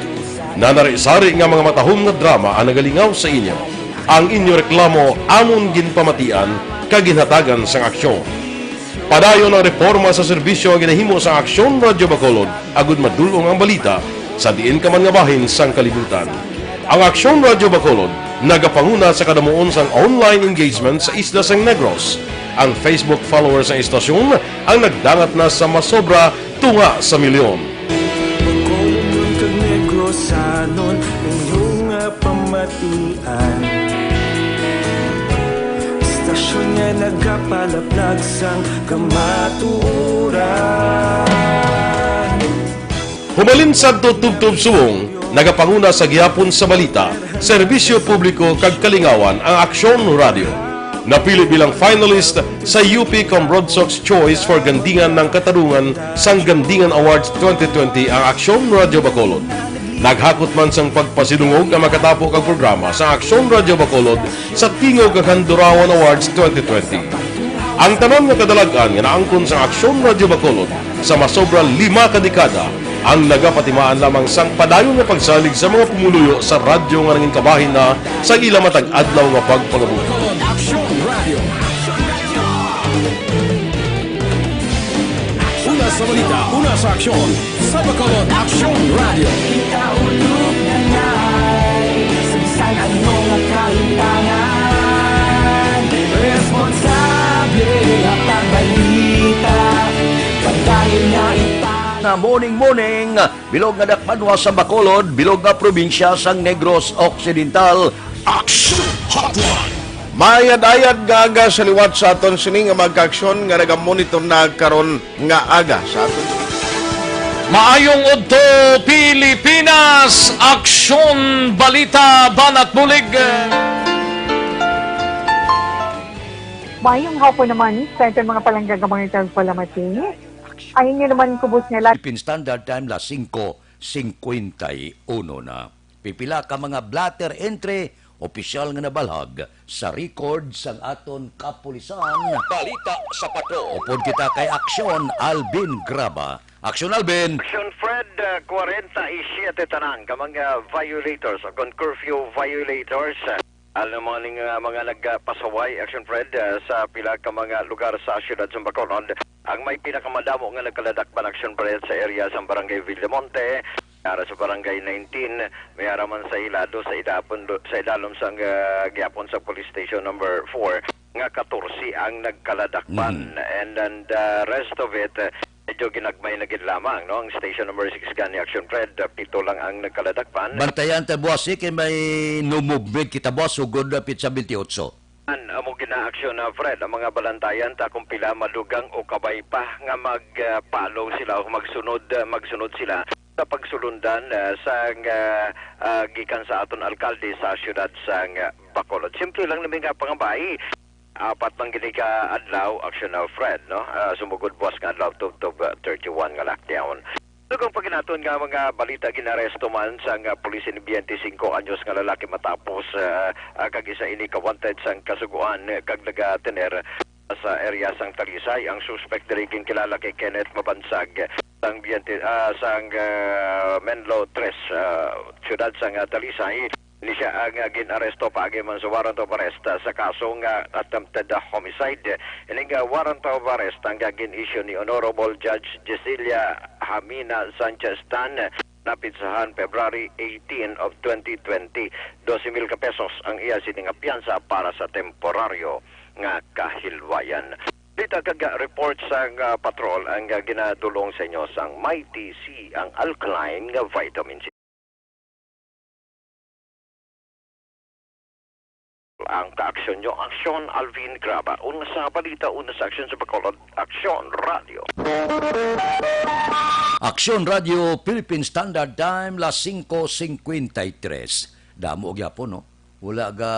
nanari-sari nga mga matahom nga drama ang nagalingaw sa inyo. Ang inyo reklamo amon ginpamatian kag ginhatagan sang aksyon. Padayon ang reforma sa serbisyo nga ginahimo sang Aksyon Radyo Bacolod agud madul-ong ang balita sa diin ka man nga bahin sang kalibutan. Ang Aksyon Radyo Bacolod nagapanguna sa kadamuon sang online engagement sa isla sang Negros. Ang Facebook followers sang istasyon ang nagdangat na sa masobra tunga sa milyon. Bacolodnon kag Negrosanon, inyo nga pamatian. Istasyon nga nagapalaplag sang kamatuoran. Humalin sadto tubtob subong, nagapanguna sa gihapon sa balita, serbisyo publiko kag kalingawan ang Aksyon Radyo. Napili bilang finalist sa U P Comrodsocs Choice for Gandingan ng Katarungan sang Gandingan Awards twenty twenty ang Aksyon Radyo Bacolod. Naghakot man sang pagpasidungog ang makatapo kag programa sa Aksyon Radyo Bacolod sa Tingog kag Handurawan Awards twenty twenty. Ang tanan nga kadalag-an nga naangkon sa Aksyon Radyo Bacolod sa masobra lima ka dekada ang nagapatimaan lamang sang padayon nga pagsalig sa mga pumuluyo sa radyo nga nangin kabahin na sa ila matag adlaw nga pagpangabuhi. Aksyon Radio. Una sa balita, una sa aksyon, sa Bacolod Aksyon Radio. Kita ulog na ngay, sa bisan ano nga kalimtangan. Responsable nga pagbalita, padayon nga ipang- Na morning, morning, bilog nga dakbanwa sa Bacolod, bilog nga probinsya sang Negros Occidental. Action Hotline. Mayad-ayad nga aga sa liwat sa aton sini nga mga kaaksyon nga nagamonitor na karon nga aga sa aton. Maayong udto, Pilipinas! Aksyon, balita, banat bulig. Mayong hapon naman sa aton mga palangga nga mga tagpalamati. Ang inyo naman kubos nga la- Philippine Standard Time, las singko singkwenta y uno na. Pipila ka mga blotter entry, opisyal nga nabalhag sa record sang aton kapulisan. Balita sa Patrol. Upod kita kay Aksyon Alvin Graba. Aksyon Alvin. Aksyon Fred, ah, kwarenta y siyete tanan ka mga violators o kon curfew violators, ah, alam mo ning, ah, mga nagpasaway, Aksyon Fred, ah, sa pila ka mga lugar sa siyudad sa Bacolod. Ang may pinakamadamo nga nagkaladakpan, Aksyon Fred, sa area sa Barangay Villamonte, ara sa Barangay nineteen, may ara man sa ilado, sa idapon, sa idalom sang, ah, gihapon sa Police Station Number four, nga katorse ang nagkaladakpan. Mhm. And then the rest of it, ah, medyo ginagmay na gid lamang, no? Ang Station Number six gani, Action Fred, ah, pito lang ang nagkaladakpan. Bantayan ta, boss, eh, kay may no movement kita, boss, sugod na pizza twenty-eight. An, amo ginaaksyon na, Fred, ang mga balantayan ta kung pila madugang o kabay pa nga mag, ah, follow sila o magsunod, ah, magsunod sila sa pagsulundan, ah, sang, ah, ah, gikan sa aton alkalde sa siyudad sang, ah, Bacolod. Simple lang namin nga pangabay. Apat lang gini ka adlaw, aksyon na, Fred, no? Ah, sumugod buwas nga adlaw, tubtob, ah, thirty-one nga lockdown. Dugang pa ginaton nga mga balita, ginaresto man sang pulis ini biyente singko anyos nga lalaki matapos, ah, ah, kag isa ini ka wanted sang kasugoan, eh, kag nagatener sa area sang Talisay. Ang suspect diri ginkilala kay Kenneth Mabansag sang biyente, ah, sang, ah, Menlo Tres, ah, siyudad sang, ah, Talisay. Ini sia ang, ah, gin-aresto paagi man sa warrant of arrest, ah, sa kaso nga attempted, ah, homicide. Ining, ah, warrant of arrest ang, ah, gin-issue ni Honorable Judge Gisela Hamina Sanchez Tan, napitsahan February eighteen of twenty twenty. Dose mil ka pesos ang iya sini nga piyansa para sa temporaryo nga kahilwayan. Dita kag, ah, report sang, ah, patrol ang, ah, ginadulong sa inyo sang Mighty C, ang alkaline nga vitamin C. Ang kaaksyon nyo, Aksyon Alvin Graba. Una sa balita, una sa aksyon sa Bacolod, Aksyon Radio. Aksyon Radio, Philippine Standard Time, las singko singkwenta y tres. Damo gyapon, no? Wala ga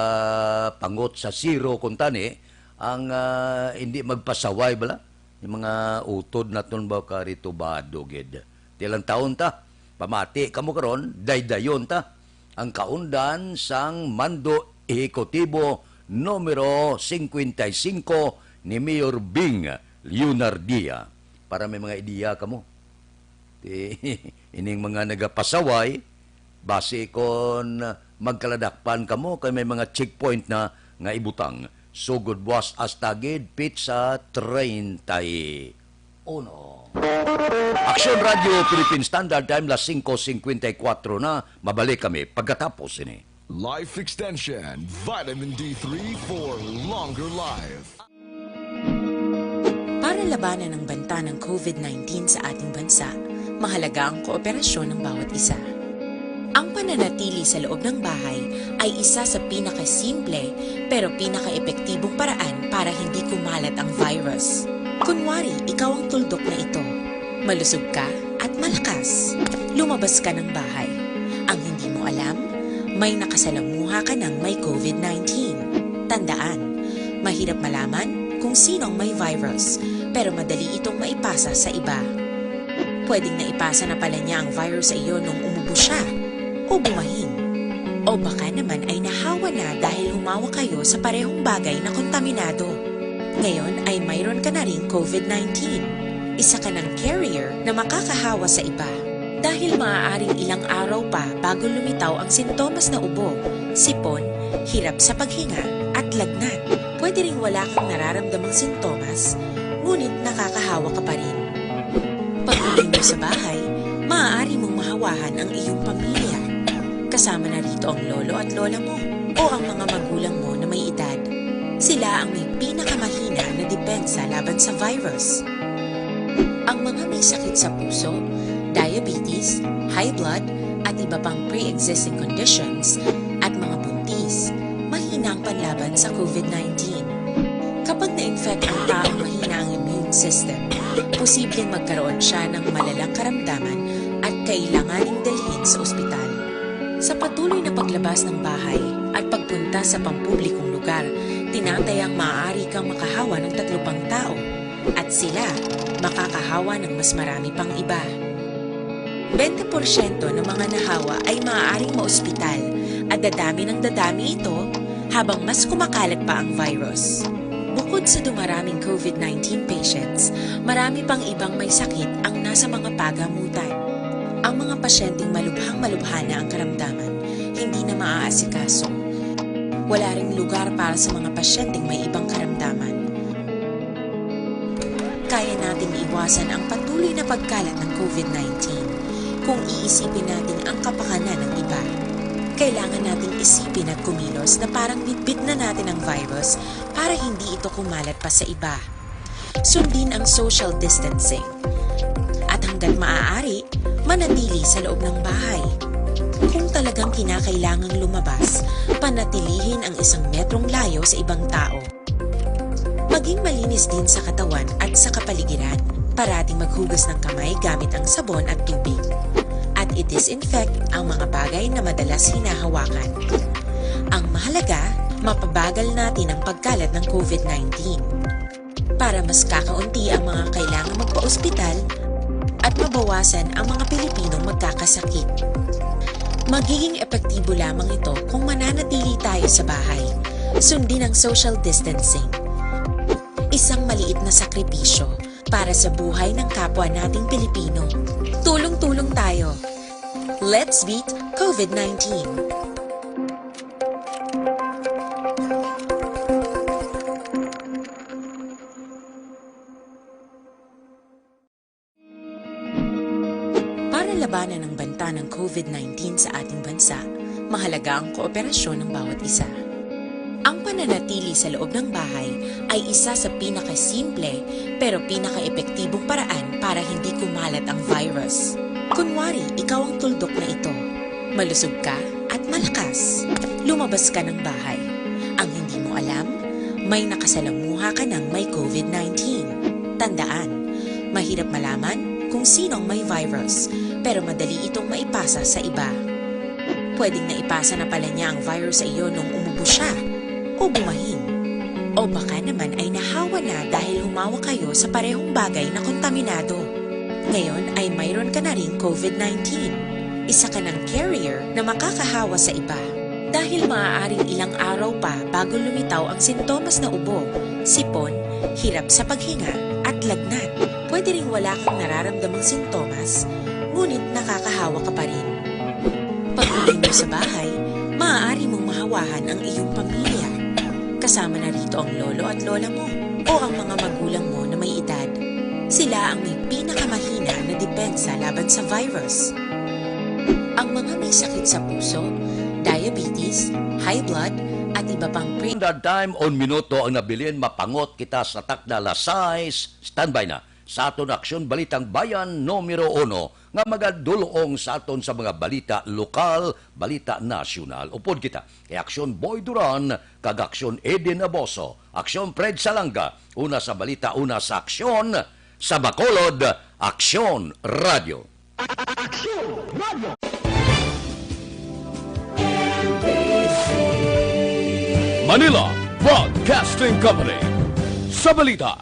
pangot sa zero kung tani, ang, ah, hindi magpasaway bala. Yung mga utod naton ba karitubado gid. Ti lang taon ta, pamati kamo karon, daydayon ta ang kaundan sang Mando Ehekutibo numero singkwenta y singko ni Mayor Bing Leonardia. Para may mga ideya kamo. Ti, ining mga nagapasaway, Basi kon magkaladakpan kamo kay may mga checkpoint na nga ibutang. Sugod buas hasta gid pitsa treinta y uno. Aksyon Radio Philippine Standard Time, las singko singkwenta y kuwatro na. Mabalik kami pagkatapos sini. Life Extension, Vitamin D three for longer life. Para labanan ang banta ng covid nineteen sa ating bansa, mahalaga ang kooperasyon ng bawat isa. Ang pananatili sa loob ng bahay ay isa sa pinakasimple pero pinakaepektibong paraan para hindi kumalat ang virus. Kunwari, ikaw ang tuldok na ito. Malusog ka at malakas. Lumabas ka ng bahay. Ang hindi mo alam, may nakasalamuha ka ng may covid nineteen. Tandaan, mahirap malaman kung sino ang may virus, pero madali itong maipasa sa iba. Pwedeng naipasa na pala niya ang virus sa iyo nung umubo siya o bumahin. O baka naman ay nahawa na dahil humawak kayo sa parehong bagay na kontaminado. Ngayon ay mayroon ka na ring covid nineteen. Isa ka ng carrier na makakahawa sa iba. Dahil maaaring ilang araw pa bago lumitaw ang sintomas na ubo, sipon, hirap sa paghinga, at lagnat. Pwede ring wala kang nararamdamang sintomas, ngunit nakakahawa ka pa rin. Pag-uwi mo sa bahay, maaari mong mahawahan ang iyong pamilya. Kasama na rito ang lolo at lola mo o ang mga magulang mo na may edad. Sila ang may pinakamahina na depensa laban sa virus. Ang mga may sakit sa puso, diabetes, high blood, at iba pang pre-existing conditions, at mga buntis, mahina ang panlaban sa covid nineteen. Kapag na-infect ang taong mahina ang immune system, posibleng magkaroon siya ng malalang karamdaman at kailanganing dalhin sa ospital. Sa patuloy na paglabas ng bahay at pagpunta sa pampublikong lugar, tinatayang maaari kang makahawa ng tatlo pang tao at sila makakahawa ng mas marami pang iba. Bente porsyento ng mga nahawa ay maaaring maospital at dadami ng dadami ito habang mas kumakalat pa ang virus. Bukod sa dumaraming covid nineteen patients, marami pang ibang may sakit ang nasa mga pagamutan. Ang mga pasyenteng malubhang malubha na ang karamdaman, hindi na maaasikaso. Wala ring lugar para sa mga pasyenteng may ibang karamdaman. Kaya nating iwasan ang patuloy na pagkalat ng covid nineteen kung iisipin natin ang kapakanan ng iba. Kailangan nating isipin at kumilos na parang bitbit na natin ang virus para hindi ito kumalat pa sa iba. Sundin ang social distancing. At hanggat maaari, manatili sa loob ng bahay. Kung talagang kinakailangang lumabas, panatilihin ang isang metrong layo sa ibang tao. Maging malinis din sa katawan at sa kapaligiran. Parating maghugas ng kamay gamit ang sabon at tubig. At i-disinfect ang mga bagay na madalas hinahawakan. Ang mahalaga, mapabagal natin ang pagkalat ng covid nineteen. Para mas kakaunti ang mga kailangang magpa-ospital at mabawasan ang mga Pilipinong magkakasakit. Magiging epektibo lamang ito kung mananatili tayo sa bahay. Sundin ang social distancing. Isang maliit na sakripisyo para sa buhay ng kapwa nating Pilipino. Tulong-tulong tayo. Let's beat covid nineteen. Para labanan ang banta ng covid nineteen sa ating bansa, mahalaga ang kooperasyon ng bawat isa. Ang pananatili sa loob ng bahay ay isa sa pinakasimple pero pinakaepektibong paraan para hindi kumalat ang virus. Kunwari, ikaw ang tuldok na ito. Malusog ka at malakas. Lumabas ka ng bahay. Ang hindi mo alam, may nakasalamuha ka ng may covid nineteen. Tandaan, mahirap malaman kung sino ang may virus, pero madali itong maipasa sa iba. Pwedeng naipasa na pala niya ang virus sa iyo nung umubo siya o bumahin. O baka naman ay nahawa na dahil humawak kayo sa parehong bagay na kontaminado. Ngayon ay mayroon ka na ring covid nineteen. Isa ka ng carrier na makakahawa sa iba. Dahil maaaring ilang araw pa bago lumitaw ang sintomas na ubo, sipon, hirap sa paghinga, at lagnat. Pwede ring wala kang nararamdamang sintomas, ngunit nakakahawa ka pa rin. Pag-uwi mo sa bahay, maaari mong mahawahan ang iyong pamilya. Kasama na rito ang lolo at lola mo o ang mga magulang mo na may edad. Sila ang may pinakamahina na depensa laban sa virus. Ang mga may sakit sa puso, diabetes, high blood, at iba pang pre- Standard time, on minuto ang nabilin, mapangot kita sa takna alas sais. Standby na sa aton Aksyon Balitang Bayan numero uno nga magadulong sa aton sa mga balita lokal, balita nasyonal. Upod kita kay Aksyon Boy Duran kag Aksyon Eden Aboso, Aksyon Fred Salanga, una sa balita, una sa aksyon, sa Bacolod, Aksyon Radio. Aksyon Radio. Manila Broadcasting Company. Sa balita,